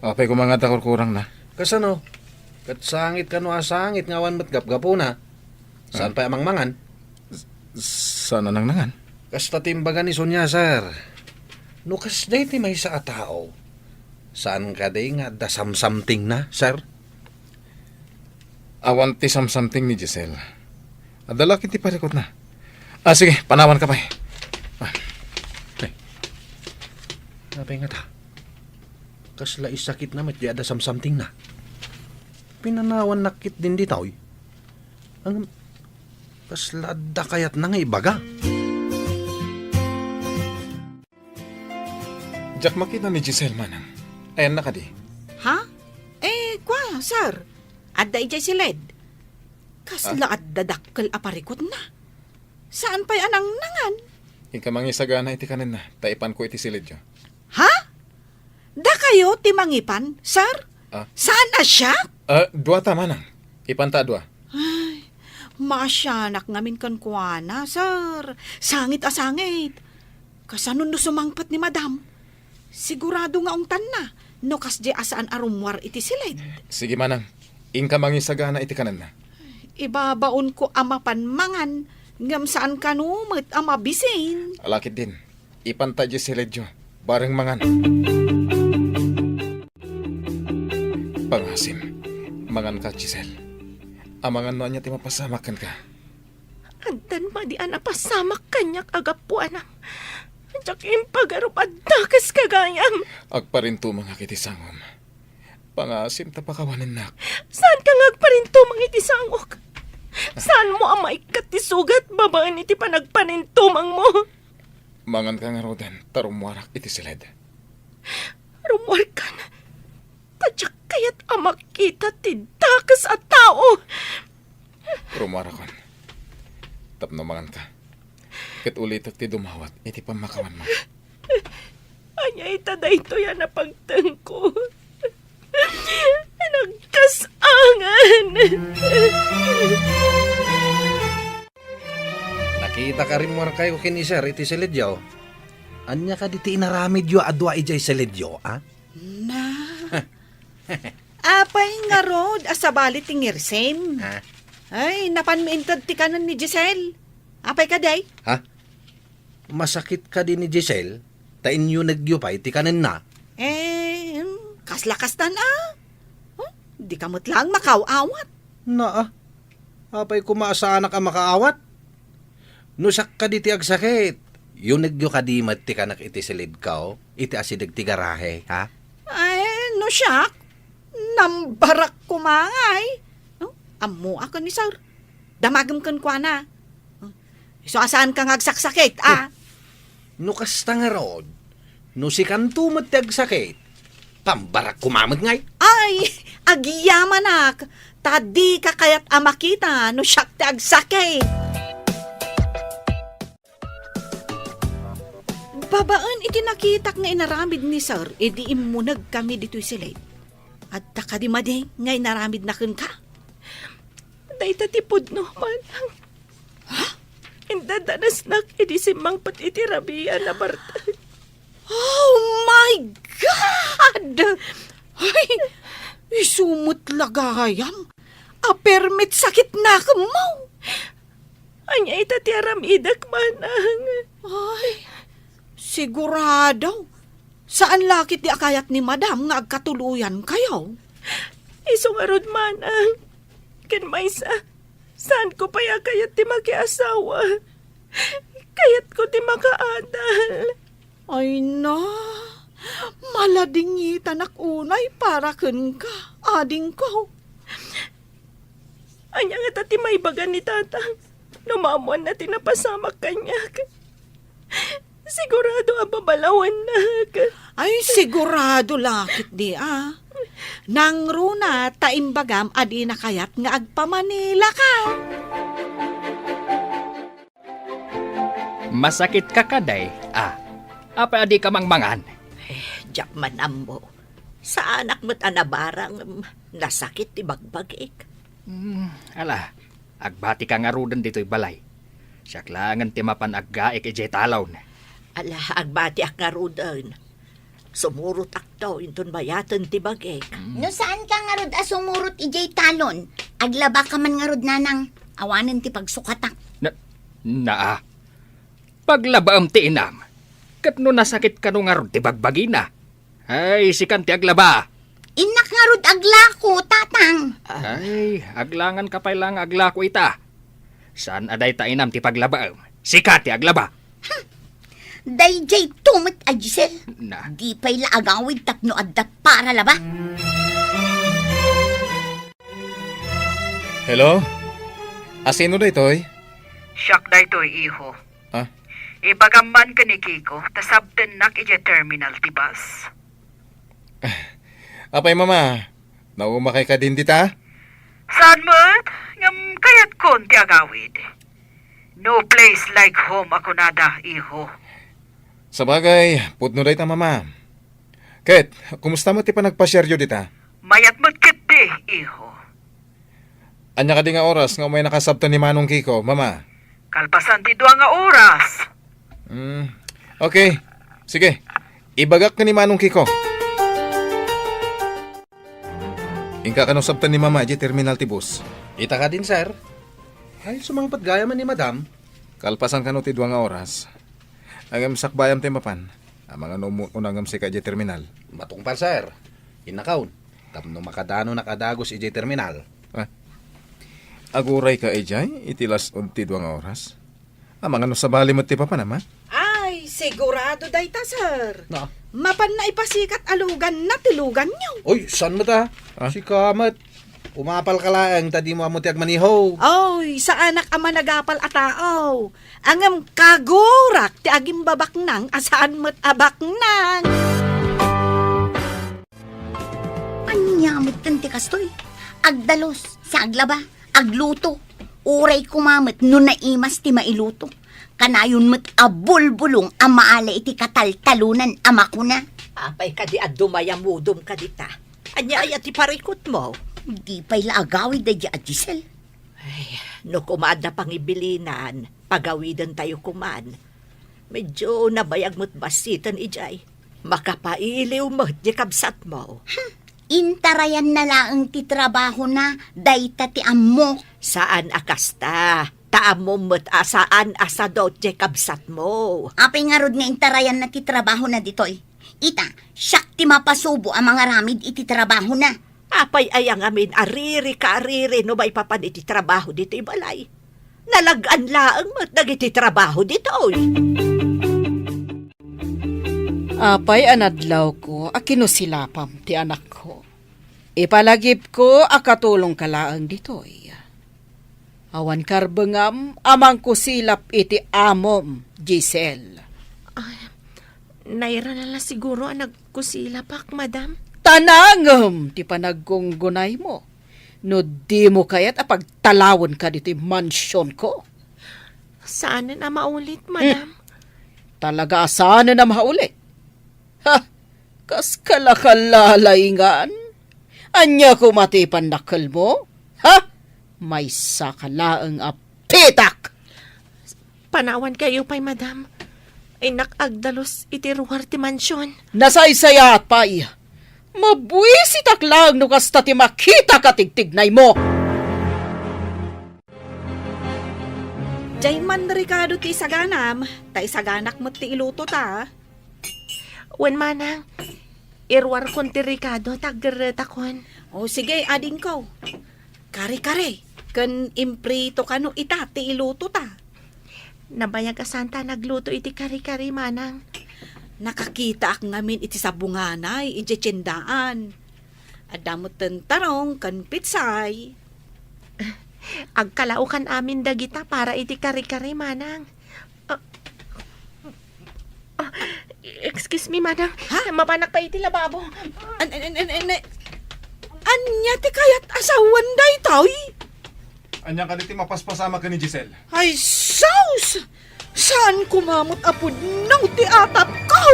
Apay koma ngata kurkurangna? Kasano? Ket sangit kano a sangit nga awan met gapgapuna. Saan Ah. pay a mangmangan? S-, saan a nangnangan? Kasta ti imbaga ni Sonia, sir. No kasdiay ti maysa a tao, saan kadi nga adda samsamtingna, sir? Awan ti samsamting ni Giselle. Adda la ketdi parikutna. Ah, sige, panawanka pay. Ah. Ay. Apay ngata? Kasla isakitna met diay adda samsamtingna. Pinanawannak ketdin ditoy. Ang kasla adda kayatna nga ibaga. Diak makita ni Giselle, manang. Ayanna kadi? Ha? Eh, kwa, sir. Adda idiay siled. Kasla Ah? adda dakkel a parikutna. Saan pay a nangnangan? Inka mangisagana iti kanenna, ta ipanko iti siledyo. Ha? Dakayo ti mangipan, sir? Ah? Saan a siak? Ah, dua ta, manang. Ipanta a dua. Ay, maasianak ngamin kenkuana, sir. Sangit a sangit. Kasano no sumangpet ni madam? Sigurado nga ungtanna no kasdiay a saan a rummuar iti siled. Sige, manang. Inka mangisagana iti kanenna. Ibabaonko a mapan mangan, ngem saan kano met a mabisin. Ala ketdin. Ipanta diay siledyo. Bareng mangan. Pangasim. Manganka, Giselle. Amangan no ania ti mapasamak kenka. Addan madi a napasamak kaniak a gapuanam. Diak impagarup a dakes ka gayam. Agparintumangak iti sangom. Pangaasim ta pakawanennak. Saanka nga agparintumang iti sangok? Saanmo a maikkat ti sugat babaen iti panagparintumangmo? Manganka ngaruden ta rummuarak iti siled. Rummuarkan? Ta diak kayat a makita ti dakes a tao. Rummuarakon. Tapno manganka. Ket ulitek ti dumawat iti pammakawanmo. Ania ita daytoy a napagtengko? Nagkas-angan! Nakitak a rimmuarkayo ken ni Sir iti siledyo. Ania kadi ti inaramidyo a dua idiay siledyo, a? Na. Apay ngarud a sabali ti ngirsim? Ha? Ay, napanmi inted ti kanen ni Giselle. Apay kadi? Ha? Masakit kadi ni Giselle ta inyunegyo pay ti kanenna? Eh, hmm, kasla kastan a. Huh? Dika met laeng makaaw-awat. Naa, apay koma a saanak a makaawat? No siak kadi ti agsakit, yunegyo kadi met ti kanek iti siledko, iti asideg ti garahe, ha? Ay, no siak, nambarak koma ngay. No? Ammoak ni Sir. Damagem kenkuana. Isu a saanka nga agsaksakit, a? No kasta ngarud, no sikanto met ti agsakit, pambarak koma met ngay. Ay, agyamanak, ta dika kayat a makita no siak ti agsakit. Babaen iti nakitak nga inaramid ni Sir idi immunegkami ditoy siled, adda kadi madi nga inaramidna kenka? Dayta ti pudno, manang. Ha? Indadanasnak idi simmangpet iti rabian a bartek. Oh my God! Ay, isu met la gayam a permi ti sakitnakemmo. Ania ita ti aramidek, manang? Ay, sigurado. Saan la ketdi a kayat ni Madam nga agkatuloyankayo? Isu ngarud, manang. Ken maysa, saanko pay a kayat ti makiasawa. Kayatko ti makaadal. Ay na, maladingitanak unay para kenka, adingko. Ania ngata ti maibaga ni Tatang no maammoanna ti napasamak kaniak? Sigurado a babalawannak. Ay, sigurado la ketdi a. Nangruna ta imbagam a dina kayat nga agpamanilaka. Masakitka kadi, a? Apay a dika mangmangan? Eh, diak man ammo. Saanak met a nabarang, nasakit ti bagbagik. Hmm, ala, agbatika ngaruden ditoy balay. Siak laengen ti mapan aggaik idiay talon. Ala, agbatiak ngaruden. Sumurotakto inton bayaten ti bagik. Mm. No saanka ngarud a sumurot idiay talon, aglabaka man ngarud, nanang. Awanen ti pagsukatak. Na, naa. Paglabaem ti inam. Ket no nasakit kano ngarud ti bagbagina. Ay, sikan ti aglaba. Innak ngarud aglako, tatang. Ay, aglanganka pay la nga aglako ita. Saan a dayta inam ti paglabaem. Sika ti aglaba. Hmm. Daydiay to met a Giselle. Na. Di pay la agawid tapno adda para laba. Hello? Asino daytoy? Siak daytoy, iho. Ah? Ibagam man ken ni Kiko, ta sabtennak idiay terminal ti bus. Apay, Mama? Naumakay kadin dita? Saan met? Ngem kayatkon ti agawid. No place like home a kunada, iho. Sabagay, pudno dayta, Mama. Ket, kumusta met ti panagpasiaryo dita? Mayat met ketdi, iho. Ania kadi nga oras nga umaynaka sabten ni Manong Kiko, Mama? Kalpasan ti dua nga oras. Hmm. Okay. Sige. Ibagak ken ni Manong Kiko. Inka kano sabten ni Mama idiay terminal ti bus? Ita kadin, sir. Ay, sumangpet gayam ni Madam. Kalpasan kano ti dua nga oras. Ngem sakbayam ti mapan. Amangan no umu-, unangem sika idiay terminal. Matungpal, sir. Innakaon. tapno makadanonak a dagus idiay terminal. Ah. Agurayka idiay iti las-ud ti dua nga oras? Amangan no sabali met ti papanam, a? Ay, sigurado dayta, sir. Na? Mapanna ipasikat a luganna ti luganyo. Oy, saan met, a? Ah? Sika met. Umapalka laeng ta dimo ammo ti agmaniho. Oy, saanak a managapal a tao. Ngem kagurak ti agimbabaknang a saan met a baknang. Ania metten ti kastoy? Agdalus, sa aglaba, agluto. Uray koma met no naimas ti mailuto. Kanayon met a bulbulong a maala iti kataltalonan a makuna. Apay kadi a dumayamudom kadita? Ania aya ti parikutmo? Di pay la agawid daydi a Giselle. Ay, no koma adda pangibilinan, pagawidentayo koman. Medyo nabayag met bassiten idiay. Makapailiw met ti kabsatmo. Hmm, intarayanna laeng ti trabahona, dayta ti ammok. Saan a kasta, ta ammom met a saan a sadut ti kabsatmo. Apay ngarud nga intarayanna ti trabahona ditoy? Ita, siak ti mapasubo a mangaramid iti trabahona. Apay aya ngamin a riri ka a riri no maipapan iti trabaho ditoy balay? Nalag-an laeng met dagiti trabaho ditoy. Apay a nadlawko a kinusilapam ti anakko. Ipalagipko a katulongka laeng ditoy. Awan karbengam a mangkusilap iti amom, Giselle. Ay, nairana la siguro a nagkusilapak, madam. Ta nangem ti panaggungunaymo no dimo kayat a pagtalawenka ditoy mansionko. Saanen a maulit, madam. Hmm. Talaga a saanen a maulit. Ha? Kas kalakalaingan? Ania koma ti pannakkelmo? Ha? Maysaka laeng a pitak! Panawankayo pay, madam. Innak agdalus iti ruar ti mansion. Nasaysayaat pay. Mabuisitak laeng no kasta ti makitak a tigtignaymo. Diay man rikado ti isaganam, ta isaganak met ti iluto ta. Wen, manang, iruarkon ti rikado ta aggerretakon. O, sige, adingko. Kare-kare, ken imprito kano ita ti iluto ta. Nabayag a santa nagluto iti kare-kare, manang. Nakakitaak ngamin iti sabunganay idiay tiendaan. Adda metten tarong ken pitsay. Agkalaokan amin dagita para iti kare-kare, manang. Ah, ah, excuse me, manang. Ha? Mapanak pa iti lababo. An-, an-, an-, an-, an-, ania ti kayat a sawen daytoy? Ania kadi ti mapaspasamak ken ni Giselle? Ay, sus! Saan koma met a pudno ti atapko?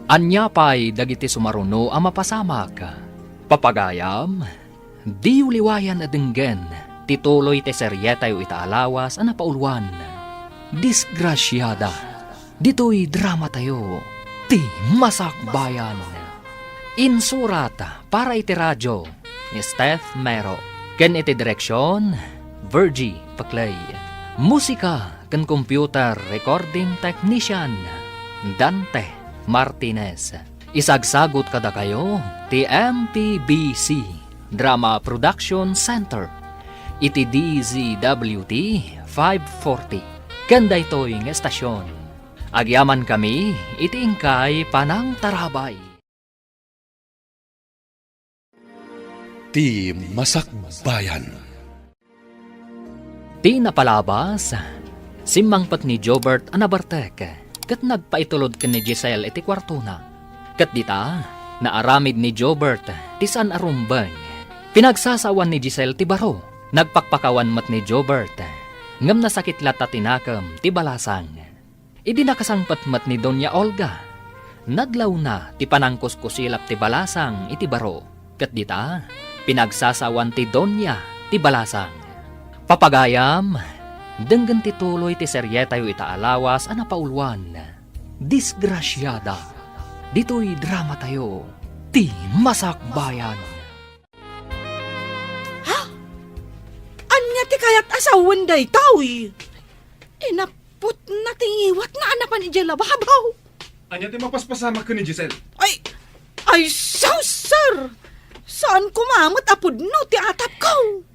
Ania pay dagiti sumaruno a mapasamak? Papagayam, diyo liwayan a denggen ti tuloy ti serietayo ita a lawas a napauluan, Disgrasiada. Ditoy dramatayo, Ti Masakbayan. Insurat para iti radio ni Steph Mero, ken iti direksion, Virgie Paclay. Musika ken computer recording technician, Dante Martinez. Isagsagut kadakayo ti M P B C Drama Production Center iti D Z W T five forty. Ken daytoy nga estasion, agyamankami iti inkay panangtarabay. Ti Masakbayan. Ti napalabas, simmangpet ni Jobert a nabartek ket nagpaitulod ken ni Giselle iti kuartona. Ket dita, naaramid ni Jobert ti saan a rumbeng. Pinagsasawan ni Giselle ti baro. Nagpakpakawan met ni Jobert, ngem nasakit latta ti nakem ti balasang. Idi nakasangpet met ni Doña Olga, nadlawna ti panangkuskusilap ti balasang iti baro, ket dita, pinagsasawan ti Doña ti balasang. Papagayam, denggen ti tuloy ti serietayo ita a lawas a napauluan, Disgrasiada. Ditoy dramatayo, Ti Masakbayan. Ha? Ania ti kayat a sawen daytoy? Inap- Putna ti ngiwatna a napan idiay lababo. Ania ti mapaspasamak ken ni Giselle? Ay, ay, sus, sir! Saan koma met a pudno ti atapko.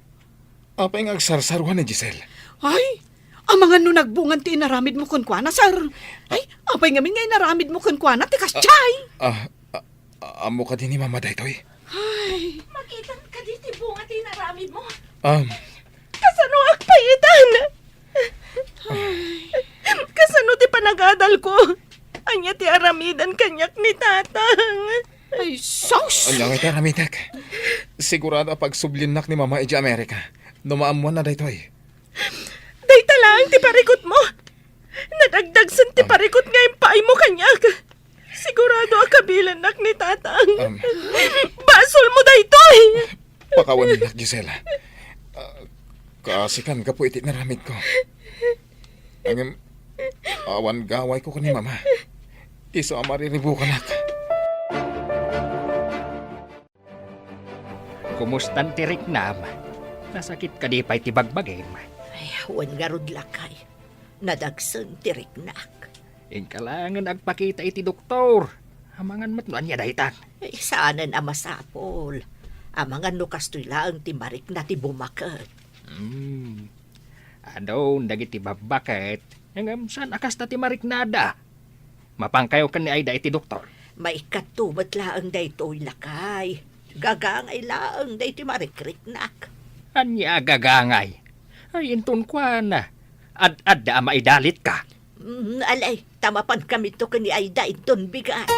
Apay nga agsarsaruan ni Giselle? Ay, amangan no nagbungan ti inaramidmo kenkuana, sir. Ay, apay ngamin nga inaramidmo kenkuana ti kasdiay? Ah, ah, ah, ammo kadi ni Mama daytoy? Ay. Makitam kadi ti bunga ti inaramidmo? Um. Kasano agpayitan? Ay. Kasano ti panagadalko? Ania ti aramidan kaniak ni Tatang? Ay, sus! Ania nga ti aramidek? Sigurado a pagsubliennak ni Mama idiay Amerika no maammuanna daytoy. Dayta laeng ti parikutmo. Nadagdagsen ti Ah. parikut nga impaaymo kaniak. Sigurado a kabilannak ni Tatang. Um. Basolmo daytoy! Pakawannak, Giselle. Ah, kaasikan gapu iti inaramidko. Ngem, awan gawayko ken ni Mama. Isu a mariribukanak. Kumustan ti riknam? Nasakit kadi pay ti bagbagim? Ay, wen ngarud, lakay. Nadagsen ti riknak. Inka laengen agpakita iti doktor. Amangan met no ania dayta. Ay, saanen a masapul. Amangan no kastoy laeng ti marikna ti bumaket. Hmm. Adun dagiti babbaket, ngem saan a kasta ti mariknada. Mapankayo ken ni Aida iti doktor. Maikkato met laeng daytoy, lakay. Gagangay laeng daytoy marikriknak. Ania a gagangay? Ay, inton kuana, ad-adda a maidalitka. Mm, alay, ta mapankamito ken ni Aida inton bigat.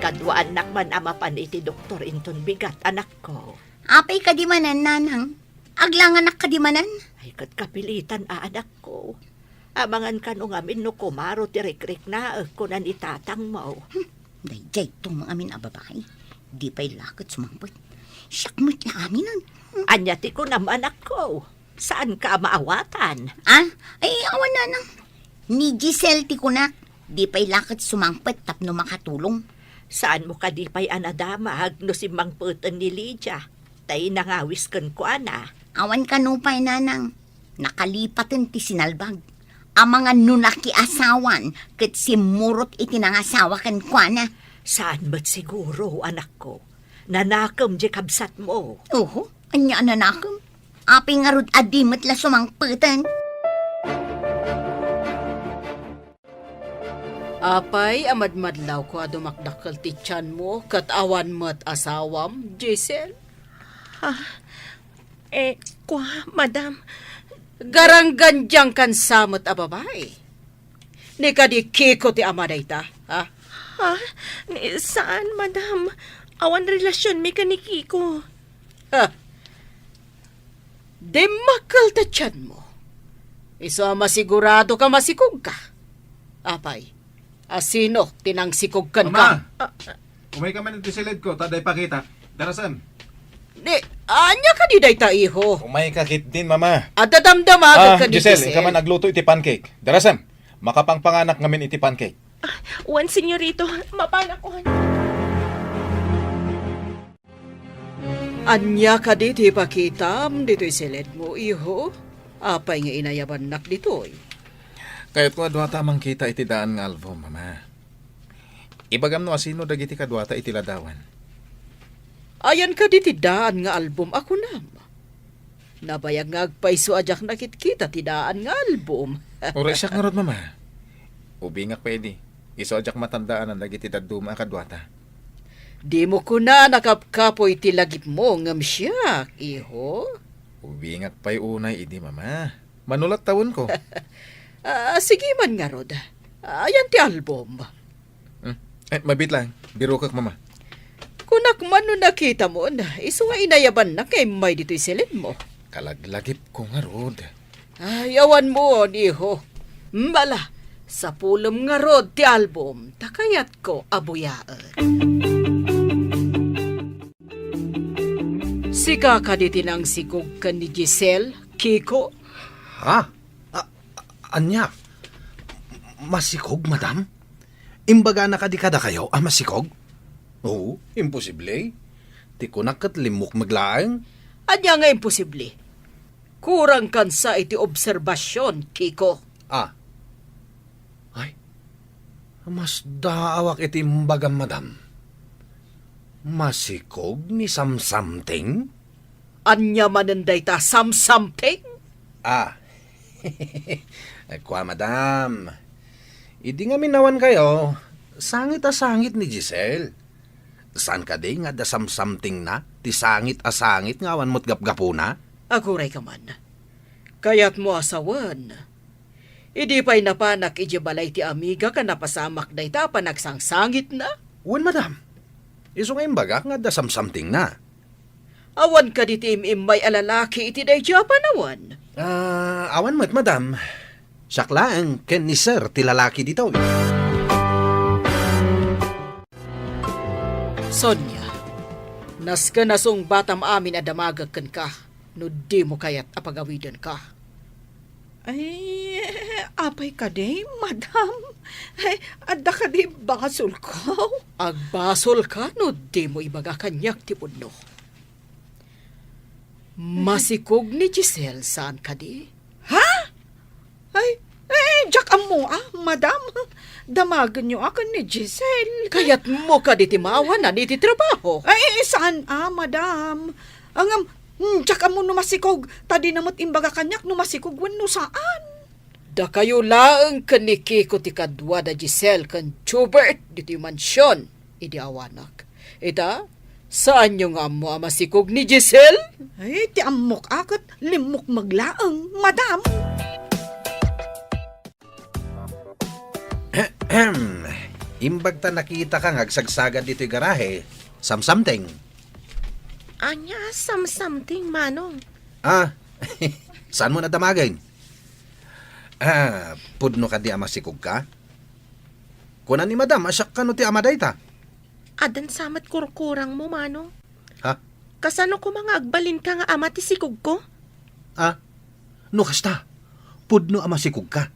Kaduaannak man a mapan iti doktor inton bigat, anakko. Apay kadi manen, nanang? Aglanganak kadi manen? Ay, ket kapilitan a, anakko. Amangan kano ngamin no kumaro ti rikriknaek, kuna ni tatangmo. Hmm, daydiay to mangamin a babai. Di pay la ket sumangpet. Siak met la aminen. Hmm. Ania ti kunam, anakko? Saanka a maawatan? Ah? Ay, awan, nanang. Ni Giselle ti kunak. Di pay la ket sumangpet tapno makatulong. Saanmo kadi pay a nadamag no simmangpeten ni Lydia, ta inangawis kenkuana? Awan kano pay, nanang. Nakalipaten ti sinalbag. Amangan no nakiasawan ket simmurot iti nangasawa kenkuana. Saan met siguro, anakko. Nanakem diay kabsatmo. Oho, ania a nanakem? Apay ngarud a di met la sumangpeten? Apay a madmadlawko a dumakdakkel ti tianmo ket awan met asawam, Giselle? Ah, eh, kua, madam. Garanggandiangkan sa met a babai. Ni kadi Kiko ti ama dayta, ha? Ha? Ni, saan, madam. Awan relasionmi ken ni Kiko. Ha? Dimmakkel ta tianmo. Isu a masigurado ka masikog ka. Apay, a sino ti nangsikog kenka? Ama! Ah, ah. Umayka man iti siledko, ta adda ipakita. Darasem. Ni, ania kadi dayta, iho? Umayka ketdin, Mama. Adda damdama Ah, ka ni Giselle, Giselle. Inka man agluto iti pancake. Darasem, makapangpanganak ngamin iti pancake. Ah, wen, senyorito, mapanak, wen. Ania kadi ti ipakitam ditoy siledmo, iho? Apay nga inayabannak ditoy? Kayatko a duata a mangkita iti daan nga album, Mama. Ibagam no asino dagiti kaduata iti ladawan. Ayan kadi ti daan nga album a kunam? Nabayag nga agpayso a diak nakitkita ti daan nga album. Uray siak ngarud, Mama. Ubingak pay idi. Isu a diak matandaanan dagiti dadduma a kaduata. Dimo kuna a kapkapoy ti lagipmo ngem siak, iho? Ubingak pay unay idi, Mama. Mano la't tawenko? Ah, sige man ngarud. Ayan ti album. Hmm. Eh, mabiit lang. Birokek, Mama. Kunak man no nakitamon, isu nga inayabannak nga immay ditoy siledmo. Kalaglagipko ngarud. Ay, awanmon, iho. Ala, sapulem ngarud ti album, ta kayatko a buyaen. Sika kadi ti nangsikog ken ni Giselle, Kiko? Ha? A-, a-, ania? Masikog, madam? Imbagana kadi kadakayo a masikog? Oo, imposible. Ti kunak ket limmukmeg laeng. Ania nga imposible? Kurangkan sa iti obserbasion, Kiko. Ah. Masdaawak iti imbagam, madam. Masikog ni Samsamting? Ania manen dayta Samsamting? Ah. Kua, madam. Idi ngamin awan kayo, sangit a sangit ni Giselle. Saan kadi nga adda Samsamtingna ti sangit a sangit nga awan met gapgapuna? Aguray ka man. Kayatmo a sawen. Idi pay napanak idiay balay ti amiga a napasamak dayta a panagsangsangitna? Wen, madam. Isu nga imbagak nga adda Samsamtingna. Awan kadi ti im-immay a lalaki iti daydiay a panawen? Ah, awan met, madam. Siak laeng ken ni Sir ti lalaki ditoy. Sonia, nasken a sungbatam amin a damagek kenka no dimo kayat a pagawidenka. Ay, apay kadi, madam? Ay, adda kadi basolko? Agbasolka no dimo ibaga kaniak ti pudno. Masikog ni Giselle saan kadi? Ha? Ay, ay, diak ammo a, madam. Damagenyo a ken ni Giselle. Kayatmo kadi ti maawanan iti trabaho? Ay, saan a, madam. Ngem, hmm, diak ammo no masikog, ta dina met imbaga kaniak no masikog wenno saan. Dakayo laeng ken ni Kiko ti kadua da Giselle ken Jubert ditoy mansion idi awanak. Ita, saanyo nga ammo a masikog ni Giselle? Ay, ti ammok a ket limmukmeg laeng, madam. Ahem. Imbag ta nakitaka nga agsagsagad ditoy garahe, Samsamting. Ania, Samsamting, Manong? Ah, saanmo a damagen? Ah, pudno kadi a masikogka? Kuna ni Madam a siak kano ti ama dayta. Addan sa met kurkurangmo, Manong. Ha? Kasano koma nga agbalinka nga ama ti sikogko? Ah, no kasta, pudno a masikogka.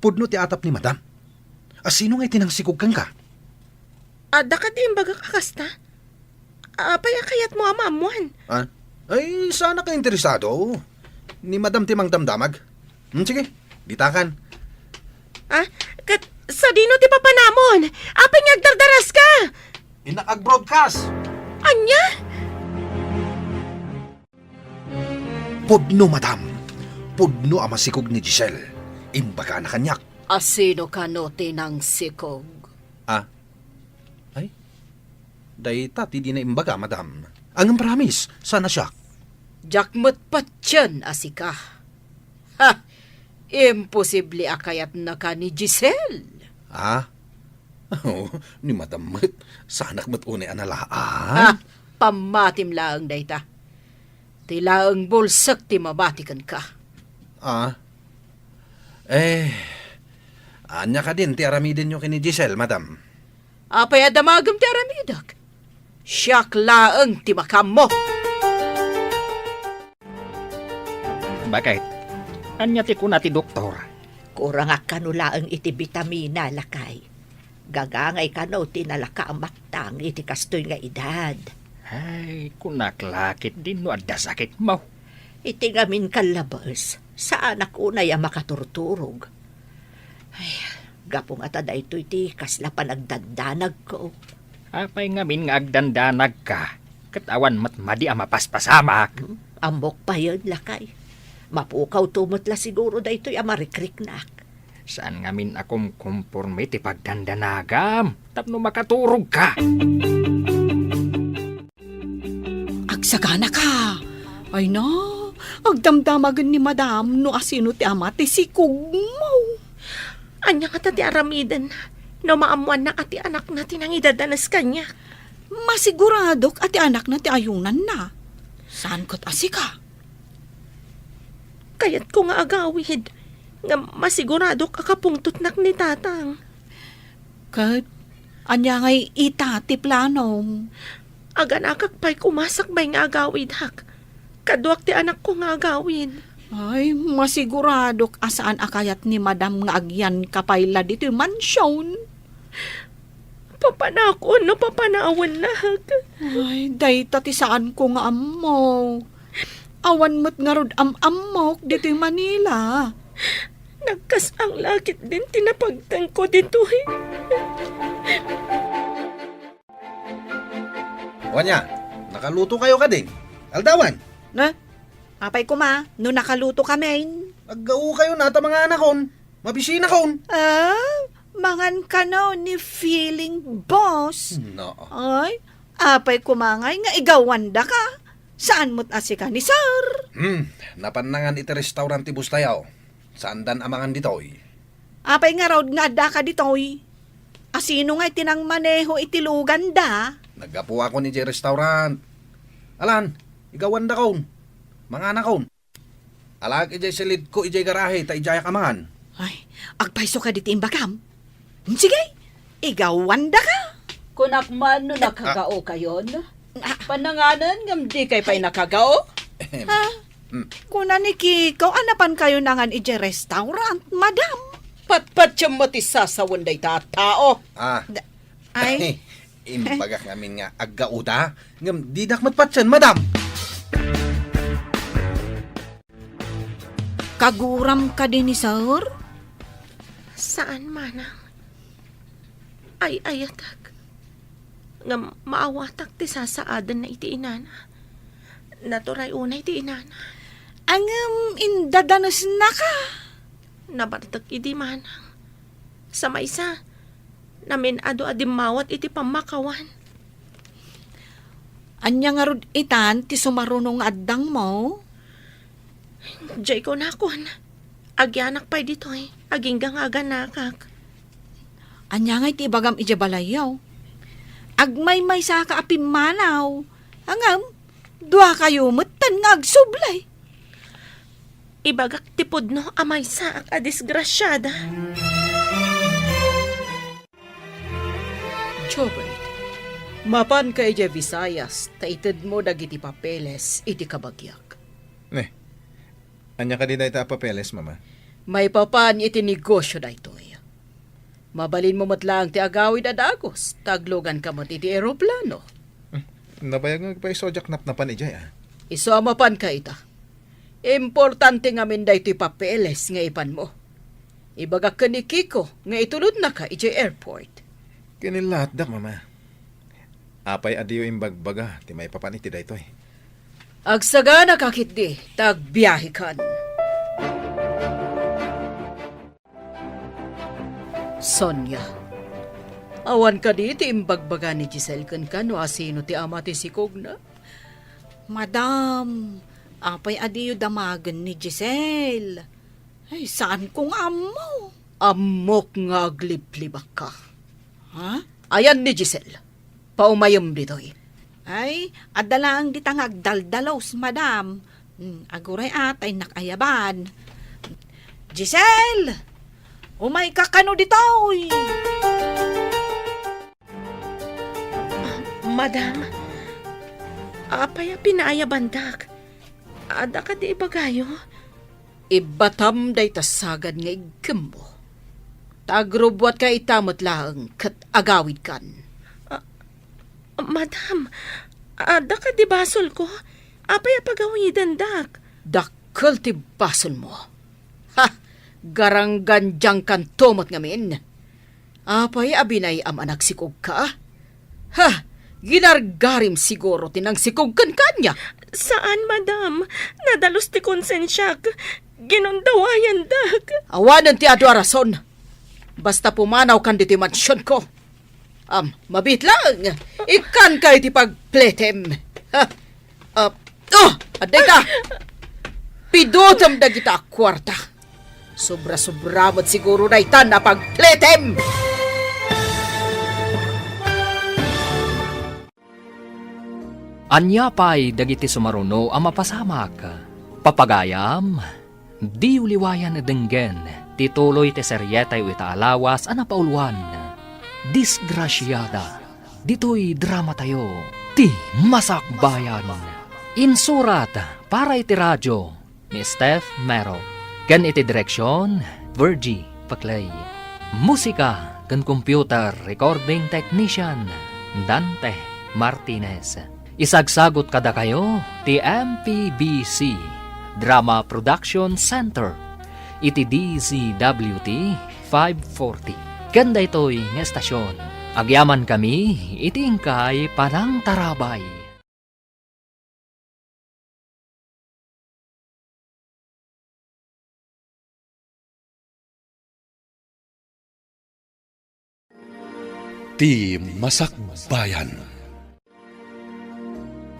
Pudno ti atap ni Madam. A sino nga iti nangsikog kenka? Adda kadi imbagak a kasta? Apay a kayatmo a maammuan? Ah? Ay, saanak a interesado. Ni Madam ti mangdamdamag. Hmm, sige, ditakan. Ah, ket sadino ti papanamon? Apay nga agdardaraska? Innak ag-broadcast. Ania? Pudno, Madam. Pudno a masikog ni Giselle. Imbagana kaniak. A sino kano ti nangsikog? Ah? Ay? Dayta ti dina imbaga, Madam. Ngem promise, saan a siak. Diak met patien a sika. Ha! Imposible a kayatnaka ni Giselle. Ah? Oh, ni Madam met, saanak met unay a nalaang. Ha! Pammatim laeng dayta. Ti laeng bulsek ti mamati kenka. Ah? Eh, ania kadin ti aramidenyo ken ni Giselle, Madam? Apay a damagem ti aramidek? Siak laeng ti makaammo. Bakit? Ania ti kuna ti doktor? Kurangak kano laeng iti bitamina, lakay. Gagangay kano ti nalaka a maktang iti kastoy nga edad. Ay, kunak la ketdin no adda sakitmo. Iti ngamin kallabes, saanak unay a makaturturog. Ay, gapu ngata daytoy ti kasla panagdandanagko. Apay ngamin nga agdandanagka, ket awan met madi a mapaspasamak? Hmm, ammok payen, lakay. Mapukawto met la siguro daytoy a marikriknak. Saan ngamin a kumkomporme ti pagdandanagam tapno makaturogka. Agsaganaka. Ay na, agdamdamagen ni Madam no asino ti ama ti sikogmo. Ania ngata ti aramiden no maammoanna a ti anakna ti nangidadanes kaniak? Masiguradok a ti anakna ti ayunanna. Saan ket a sika? Kayatko nga agawid, ngem masiguradok a kapungtotnak ni Tatang. Ket ania ngay ita ti planom? Aganakak pay koma sakbay nga agawidak. Kaduak ti anakko nga agawid. Ay, masiguradok a saan a kayat ni Madam nga agyanka pay la ditoy mansion. Papanakon no papanawennak. Ay, dayta ti saanko nga ammo. Awan met ngarud am-ammok ditoy Manila. Nagkas-ang la ketdin ti napagtengko ditoy. Wen aya, nakalutokayo kadi? Aldawan. Ne? Apay koma, no nakalutokamin? Aggaokayo ta manganakon. Mabisinakon. Ah, mangan kano ni feeling boss. No. Ay, apay koma ngay nga igawandaka? Saan met a sika ni sir? Hmm, napan nangan iti restaurant ti boss tayo. Saandan a mangan ditoy. Apay ngarud nga addaka ditoy? Asino ngay ti nangmaneho iti luganda? Naggapuakon idiay restaurant. Alan, igawandakon. Manganakon. Alaak idiay silidko idiay garahe ta idiayak a mangan. Ay, agpayso kadi ti imbagam? Sige, igawandaka. Kunak man no nakagaokayon. Ah. Pananganan ngem dikay pay nakagao? Ahem. Ah, Hmm. Kuna ni Kiko a napankayo nangan idiay restaurant, madam. Patpatiem met ti sasawen dayta a tao. Ah. Da-, ay. Imbagak ngamin nga aggaoda, ngem didak met patien, madam. Kaguram kadi ni sir? Saan, manang. Ay-ayatek. Ngem maawatak ti sasaadenna iti inana. Naturay unay ti inana. Ngem indadanesnaka. Nabartek idi, manang. Sa maysa, namin-adu a dimmawat iti pammakawan. Ania ngarud itan ti sumaruno nga addangmo? Diay kunakon, agianak pay ditoy, agingga nga aganakak. Ania ngay ti ibagam idiay balayyo? Agmaymaysaka a pimmanaw, ngem duakayo metten nga agsubli. Ibagak ti pudno a maysaak a disgrasiada. Jobert, mapanka idiay Visayas ta itedmo dagiti papeles iti kabagiak. Ne, ania kadi dayta a papeles, Mama? Maipapan iti negosio daytoy. Mabalinmo met laeng ti agawid a dagus, ta agluganka met iti eroplano. Hmm, nabayag nga agpayso a diak napnapan idiay, a. Isu a mapanka ita. Importante ngamin daytoy papeles nga ipanmo. Ibagak ken ni Kiko nga itulodnaka idiay airport. Kinilatdak, Mama. Apay a diyo imbagbaga ti maipapan iti daytoy? Agsaganaka ketdi, ta agbiahekan. Sonia, awan kadi ti imbagbaga ni Giselle kenka no asino ti ama ti sikogna? Madam, apay a diyo damagen ni Giselle? Ay, saanko nga ammo. Ammok nga agliblibakka. Ha? Ayan ni Giselle. Paumayem ditoy. Ay, adda laeng dita nga agdaldalos, madam. Hmm, aguray a, ta innak ayaban. Giselle! Umayka kano ditoy! Ah, madam, apay a pinaayabandak? Adda kadi ibagayo? Ibbatam dayta sagad nga iggimmo. Ta agrubbuatka ita met laeng ket agawidkan. Ah, madam, adda kadi basolko? Apay a pagawidendak? Dakkel ti basolmo. Ha! Garanggandiangkanto met ngamin. Apay a binay-am a nagsikogka? Ha! Ginargarim siguro ti nangsikog kenka ania? Saan, madam. Nadalus ti konsensiak. Ginundawayandak. Awanen ti adu a rason. Basta pumanawkan ditoy mansionko. Am, mabiit laeng. Ikkanka iti pagpletem. Ha! Ah, oh, adda ita. Pidutem dagita a kuarta. Sobra-sobra met siguro daytan a pagpletem. Ania pay dagiti sumaruno a mapasamak? Papagayam, diyo liwayan a denggen ti tuloy ti serietayo ita a lawas a napauluan, Disgrasiada. Ditoy dramatayo, Ti Masakbayan. Insurat para iti radio ni Steph Mero, ken iti direksion, Virgie Paclay. Musika ken computer recording technician, Dante Martinez. Isagsagut kadakayo ti M P B C Drama Production Center. iti D Z W T five forty. Ken daytoy nga estasion, agyamankami iti inkay panangtarabay. Ti Masakbayan.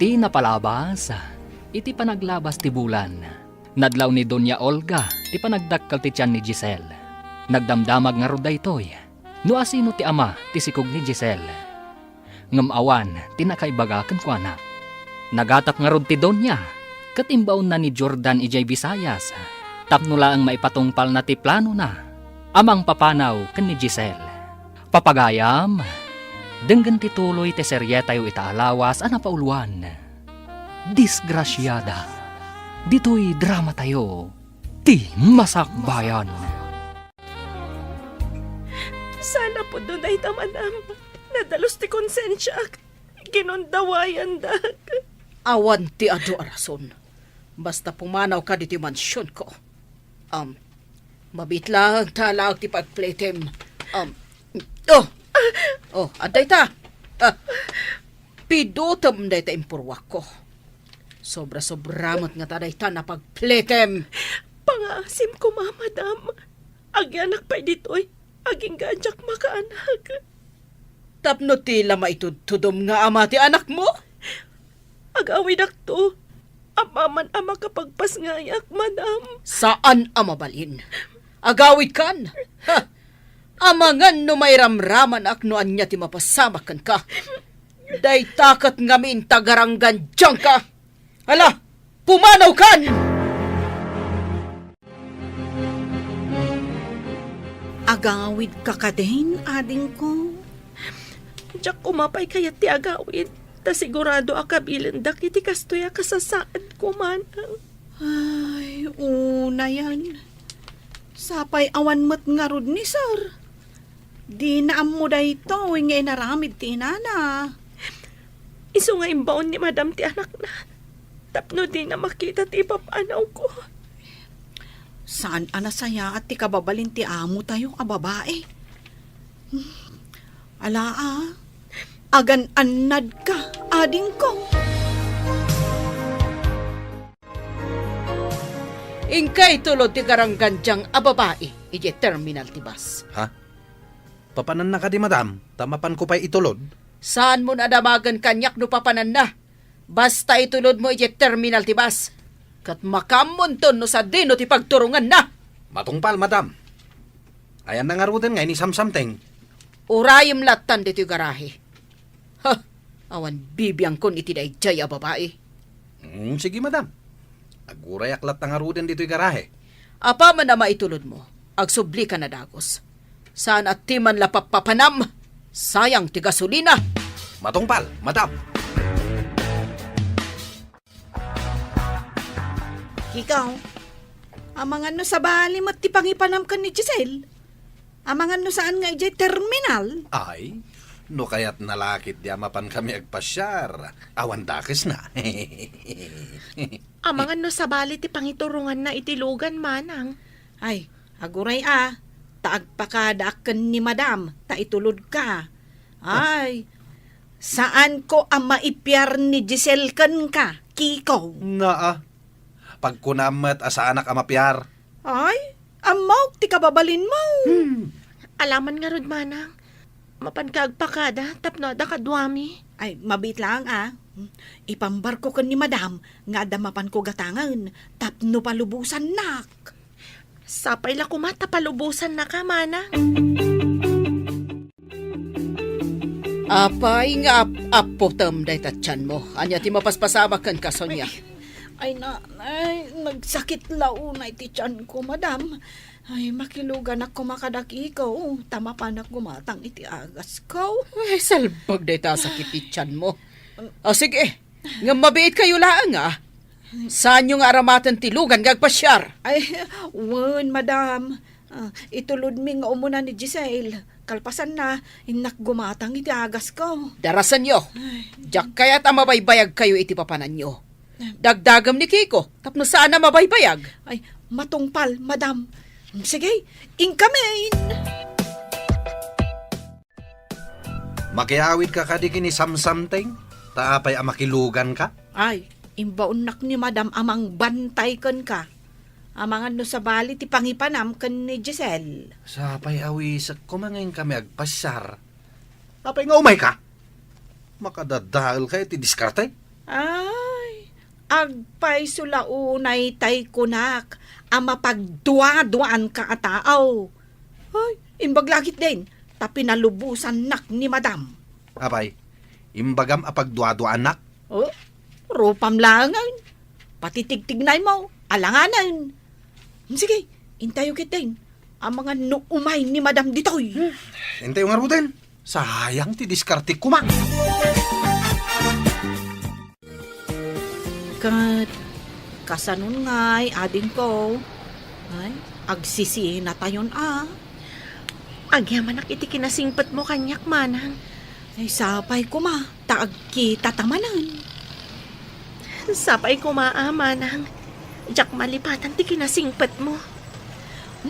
Ti napalabas, iti panaglabas ti bulan, nadlaw ni Doña Olga ti panagdakkel ti tian ni Giselle. Nagdamdamag ngarud daytoy no asino ti ama ti sikog ni Giselle. Ngem awan ti nakaibaga kenkuana. Nagatap ngarud ti Doña, ket imbaonna ni Jordan idiay Visayas, tapno laeng maipatungpalna ti planona a mangpapanaw ken ni Giselle. Papagayam, denggen ti tuloy ti serietayo ita a lawas a napauluan, Disgrasiada. Ditoy dramatayo, Ti Masakbayan. Sana pudno dayta, madam. Nadalus ti konsensiak. Ginundawayandak. Awan ti adu a rason. Basta pumanawka ditoy mansionko. Um, mabiit laeng ta alaek ti pagpletem. Um, oh! Oh, adda ita. Ah, pidutem dayta impurwakko. Sobra-sobra met ngata dayta a pagpletem. Pangaasim koma, madam. Agianak pay ditoy, agingga a diak makaanak. Tapno ti la maitudtudom nga ama ti anakmo? Agawidakto. Apaman a makapagpasngayak, madam. Saan a mabalin. Agawidkan. Ha! Amangan no mairamramanak no ania ti mapasamak kenka. Dayta ket ngamin ta garanggandiangka. Ala, pumanawkan! Agawidka kadin, adingko? Diak koma pay kayat ti agawid, ta sigurado a kabilendak iti kastoy a kasasaadko, manang. Ay, unayan. Sapay awan met ngarud ni Sir. Dina ammo daytoy nga inaramid ti inana. Isu nga imbaon ni Madam ti anakna tapno dina makita ti ipapanawko. Saan a nasayaat ti kababalin ti amotayo a babae. Ala a, agan-annadka, adingko. Inka itulod ti garanggandiang a babai idiay terminal ti bus. Ha? Papananna kadi, madam, ta mapanko pay itulod? Saanmon a damagen kaniak no papananna. Basta itulodmo idiay terminal ti bus. Ket makaammonton no sadino ti pagturonganna. Matungpal, madam. Ayanna ngaruden nga inisamsamteng. Urayem lattan ditoy garahe. Ha! Awan bibiangkon iti daydiay a babai. Mm, sige, madam. Agurayak latta ngaruden ditoy garahe. Apaman a maitulodmo, agsublika na dagus. Saan a ti man la pappapanam, sayang ti gasolina. Matungpal, madam. Kikaw, amangan no sabali met ti pangipanam ken ni Giselle? Amangan no saan nga idiay terminal? Ay, no kayatna la ketdi a mapankami agpasiar, awan dakesna. Amangan no sabali ti pangituronganna iti lugan, manang. Ay, aguray a, ta agpakadaak ken ni Madam, ta itulodka. Ay, saanko a maipiar ni Giselle kenka, Kiko. Naa, pagkunam met a saanak a mapiar. Ay, ammok ti kababalinmo. Hmm. Alaman ngarud, manang. Mapanka agpakada tapno adda kaduami. Ay, mabiit laeng a. Ipambarko ken ni Madam nga adda mapanko gatangen tapno palubosannak. Sapay la koma ta palubosannaka, manang. Apay nga ap-appotem dayta tianmo? Ania ti mapaspasamak kenka, Sonia? Ay, ay, nanay, nagsakit la unay ti tianko, madam. Ay, makiluganak koma kada Kiko, ta mapanak gumatang iti agasko. Ay, salbag dayta a sakit ti tianmo. Ah, sige, ngem mabiitkayo laeng, a. Saanyo nga aramaten ti lugan nga agpasiar? Ay, wen, madam. Ah, itulodmi nga umuna ni Giselle. Kalpasanna, innak gumatang iti agasko. Darasenyo. Ay. Diak kayat a mabaybayagkayo iti papananyo. Dagdagem ni Kiko, tapno saan a mabaybayag. Ay, matungpal, madam. Sige, inkamin! Makiawidka kadi ken ni Samsamteng? Ta apay a makiluganka? Ay, imbaonnak ni Madam a mangbantay kenka. Amangan no sabali ti pangipanam ken ni Giselle. Sapay awisek koma nga inkami agpasiar. Apay nga umayka? Makadadaelka iti diskarte? Ay, agpayso la unay tay kunak a mapagduaduaanka a tao. Ay, imbag la ketdin, ta pinalubosannak ni Madam. Apay, imbagam a pagduaduaannak? Oh, rupam laengen. Pati tigtignaymo, alanganen. Sige, intayo ketdin. Amangan no umay ni Madam ditoy. Hmm, intayo ngaruden. Sayang ti diskarte koma. Ket kasanon ngay, adingko? Ay, agsisinatayon a. Agyamanak iti kinasingpetmo kaniak, manang. Ay, sapay koma, ta agkitata manen. Sapay koma a, manang. Diak malipatan ti kinasingpetmo.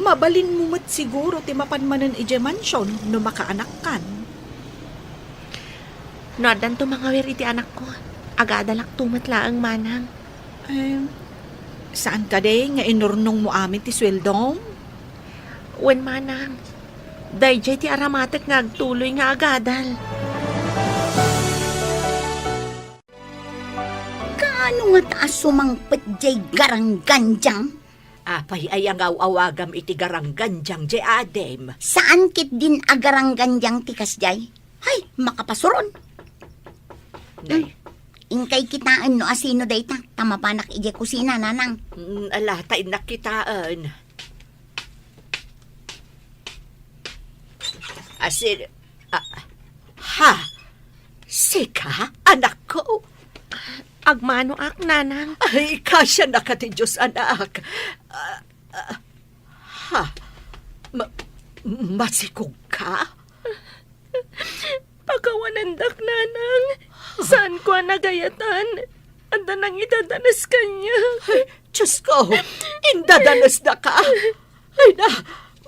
Mabalinmo met siguro ti mapan manen idiay mansion no makaanakkan. No addanto mangawir iti anakko, agadalakto met laeng, manang. Em, saan kadi nga inurnongmo amin ti sueldom? Wen, manang. Daydiay ti aramatek nga agtuloy nga agadal. Kaano ngata a sumangpet diay garanggandiang? Apay aya nga aw-awagam iti garanggandiang diay adim? Saan ketdin a garanggandiang ti kasdiay? Hay, makapasuron. Nay. Hmm. Inkay kitaen no asino dayta, ta mapanak idiay kusina, nanang. Mm, ala, ta innak kitaen. Asin, ah, ha? Sika, anakko? Agmanoak, nanang. Ay, kasianaka ti Dios, anak. Ah, ah, ha? Ma-, masikog ka? Pakawanendak, nanang. Saanko a nagayatan. Adda nangidadanes kaniak. Ay, Diosko, indadanesdaka. Ay na,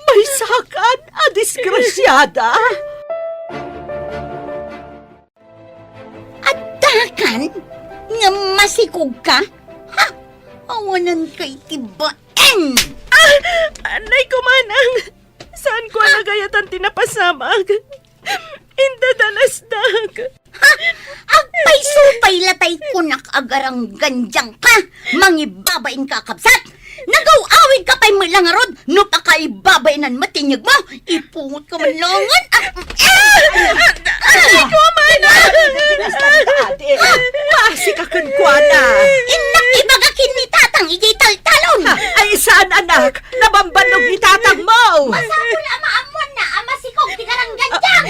maysakan a disgrasiada. Addakan nga masikog ka? Ha? Awanan kay ti baeng! Ah! Anay ko, manang! Saanko a nagayatan ti napasamak. Indadanesdak. Ha? Agpayso pay la tay kunak a garanggandiang ka! Mangibabain ka, kabsat! Nagaw-awid ka pay met la ngarud no pakaibabainan met ti inyegmo! Ipungot ka man laengen! Ah! Ah! Ay, kumana! Basika kenkuana! Innak ibaga ken ni tatang idiay taltalon! Ah, ay, saan, anak? Nabambannog ni tatangmo! Masapul a maammuanna a masikog ti garanggandiang!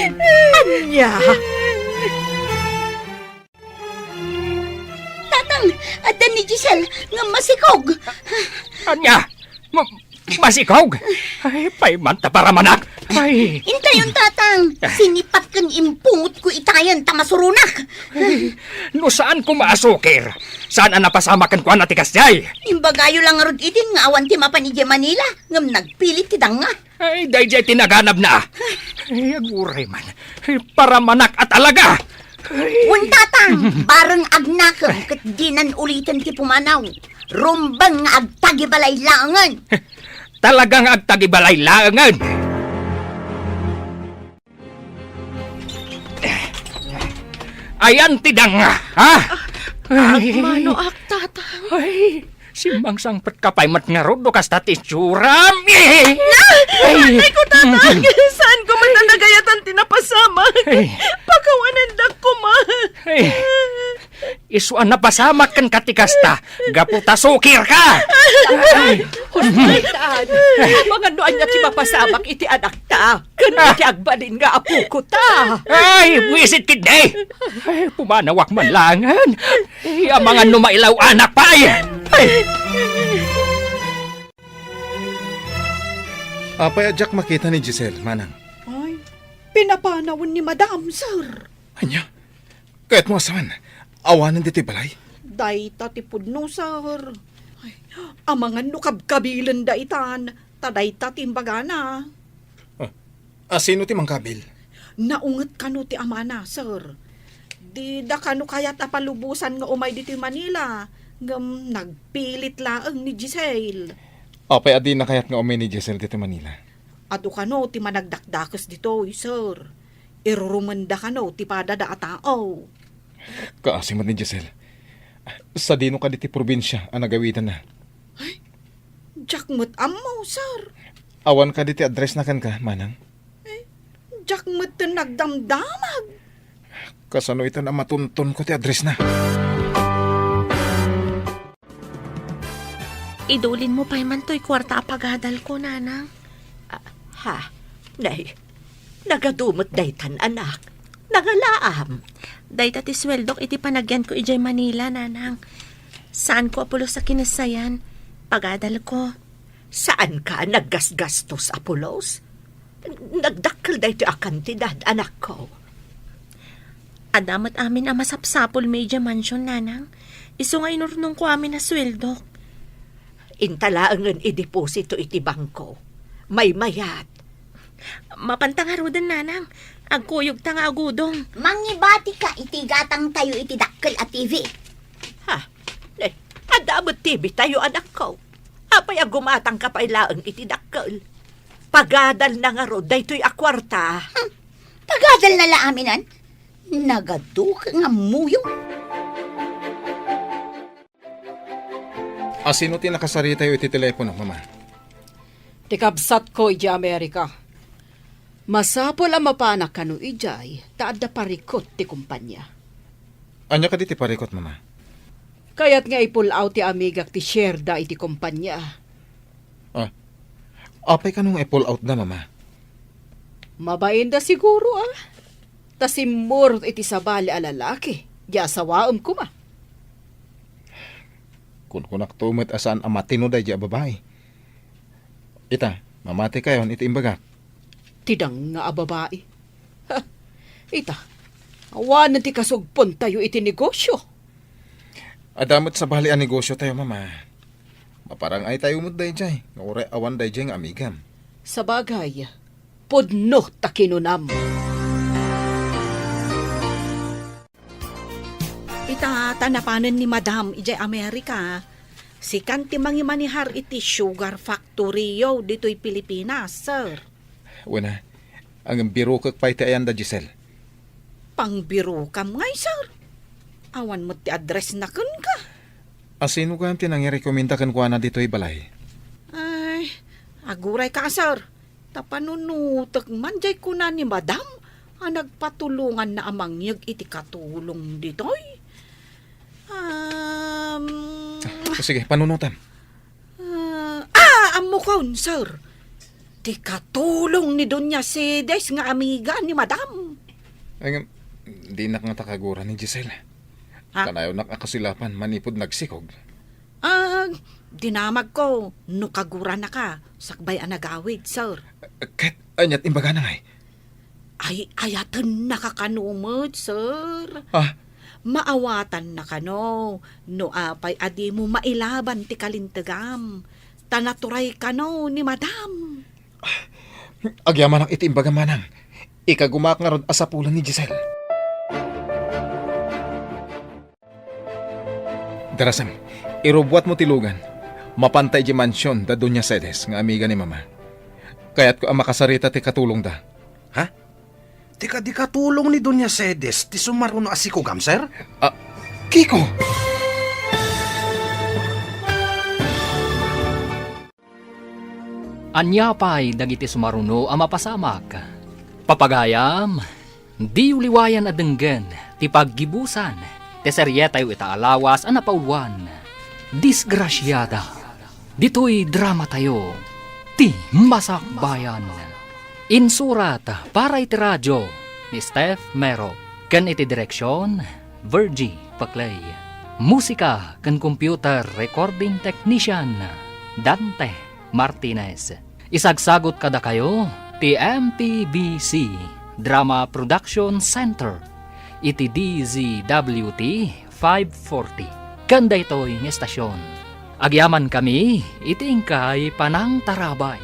Ania? Tatang, adda ni Giselle nga masikog. Ania? Ma-, masikog? Ay, pay man ta paramanak. Ay. Intayon, tatang. Sinipat ken impungot ko itayan ta masuronak. Ay, no saan ko maasukir, saan a napasamak kenkuana ti kasdiay? Imbagayo la ngarud idin nga awan ti mapan idiay Manila, ngem nagpilit ti danga. Ay, daydiay ti naganabna. Ay, aguray man. Ay, paramanak a talaga. Ay. Wen, tatang, bareng agnakem ket dinan uliten ti pumanaw. Rumbeng nga agtagibalay laengen. Talaga nga agtagibalay laengen. Ayan ti danga, ha? Ay. Agmanoak, tatang. Ay, simmangsangpet ka pay met ngarud no kasta ti itsuram. Eh! Ay! Ay ko, tatang! Mm-mm. Saan ko man nagayatan ti napasamak? Ay. Pakawanendak koma. Ay. Isu a napasamak kenka ti kasta, gapu ta sukir ka. Ay, husay taan. Amangan no ania ti mapasamak iti anakta, ken iti agbalin nga apokota. Ay, buisit ketdi. Ay, pumanawak man laengen. Ay, amangan no mailaw-anak pay. Ay. Apay a diak makita ni Giselle, manang? Ay, pinapanawen ni Madam, sir. Ania? Kayatmo a saan? Awanen ditoy balay? Dayta ti pudno, sir. Ay, amangan no kabkabilenda itan. Ta dayta ti imbagana. Ah, a, sino ti mangkabil? Naunget kano ti amana, sir. Dida kano kayat a palubosan nga umay ditoy Manila, ngem nagpilit laeng ni Giselle. Apay a dina kayat nga umay ni Giselle ditoy Manila? Adu kano ti managdakdakes ditoy, sir. Irurumenda kano ti padada a tao. Kaasi met ni Giselle. Sadino kadi ti probinsia a nagawidanna? Ay, diak met ammo, sir. Awan kadi ti addressna kenka, manang? Eh, diak met nagdamdamag. Kasano itan a matuntonko ti addressna? Idulinmo pay man toy kuarta a pagadalko, nanang. Ah, ha? Nay, nagadu met daytan, anak. Nangalaam. Dayta ti sueldok iti panagyanko idiay Manila, nanang. Saanko a pulos a kinassayan. Pagadalko. Saanka a naggasgastos a pulos? Nagdakkel daytoy a kantidad, anakko. Adda met amin a masapsapulmi idiay mansion, nanang. Isu nga inurnongko amin a sueldok. Inta laengen ideposito iti bangko. Maymayat. Mapanta ngaruden, nanang. Agkuyogta nga agudong. Mangibatika iti gatangtayo iti dakkel a T V. Ha? Eh, adda met T V tayo, anakko. Apay a gumatangka pay laeng iti dakkel? Pagadalna ngarud daytoy a kuarta. Hmm. Pagadalna la aminan? Nagadu nga ammoyo. A, sino ti nakasaritayo iti telepono, Mama? Ti kabsatko idiay Amerika. Masapul a mapanak kano idiay ta adda parikut ti kompania. Ania kadi ti parikut, Mama? Kayat nga i-pull out ti amigak ti shareda iti kompania. Ah, apay kano nga i-pull outda, Mama? Mabainda siguro, a. Ta simmurot iti sabali a lalaki, di asawaem koma. Kunkunakto met a saan a matino daydi a babai. Ita, mamatikayon iti imbagak. Ti danga a babai. Ha, ita, awanen ti kasugpontayo iti negosio. Adda met sabali a negosiotayo, Mama. Maparang-aytayo met daydiay, nga uray awan daydiay nga amigam. Sabagay, pudno ta kinunam. Ita, ta napanen ni Madam idiay Amerika, sikan ti mangimanihar iti sugar factory-yo ditoy Pilipinas, sir. Wen a, ngem birokek pay ti ayan da Giselle. Pangbirokam ngay, sir. Awan met ti addressna kenka. A, sino gayam ti nangirekomenda kenkuana ditoy balay? Ay, agurayka, sir. Ta panunotek man diay kuna ni Madam a nagpatulonganna a mangyeg iti katulong ditoy. Um, Ah, sige, panunotam. Ah, ah, ammokon, sir. Ti katulong ni Doña Cedes nga amiga ni Madam. Ay, ngem, dinak ngata kagura ni Giselle. Ha? Kanayonnak a kasilapan manipud nagsikog. Ah, dinamagko no kaguranaka sakbay a nagawid, sir. Ket aniat imbagana ngay? Ay, ayatennaka kano met, sir. Ah? Maawatannaka no, no apay a dimo mailaban ti kalintegam. Ta naturay kano ni Madam. Agyamanak iti imbagam, manang. Ikagumaak ngarud a sapulan ni Giselle. Darasem, irubuatmo ti lugan. Mapanta idiay mansion da Doña Cedes nga amiga ni Mama. Kayatko a makasarita ti katulongda. Ha? Ti kadi katulong ni Doña Cedes ti sumaruno a sikogam, sir? Ah, Kiko! Ania pay dagiti sumaruno a mapasamak? Papagayam, diyo liwayan a denggen ti paggibusan ti serietayo ita a lawas a napauluan, Disgrasiada. Ditoy dramatayo, Ti Masakbayan. Insurat para iti radio ni Steph Mero ken iti direksion, Virgie Paclay. Musika ken computer recording technician, Dante Martinez. Isagsagut kadakayo ti M P B C Drama Production Center iti D Z W T five forty. Ken daytoy nga estasion, Agyamankami iti inkay panangtarabay.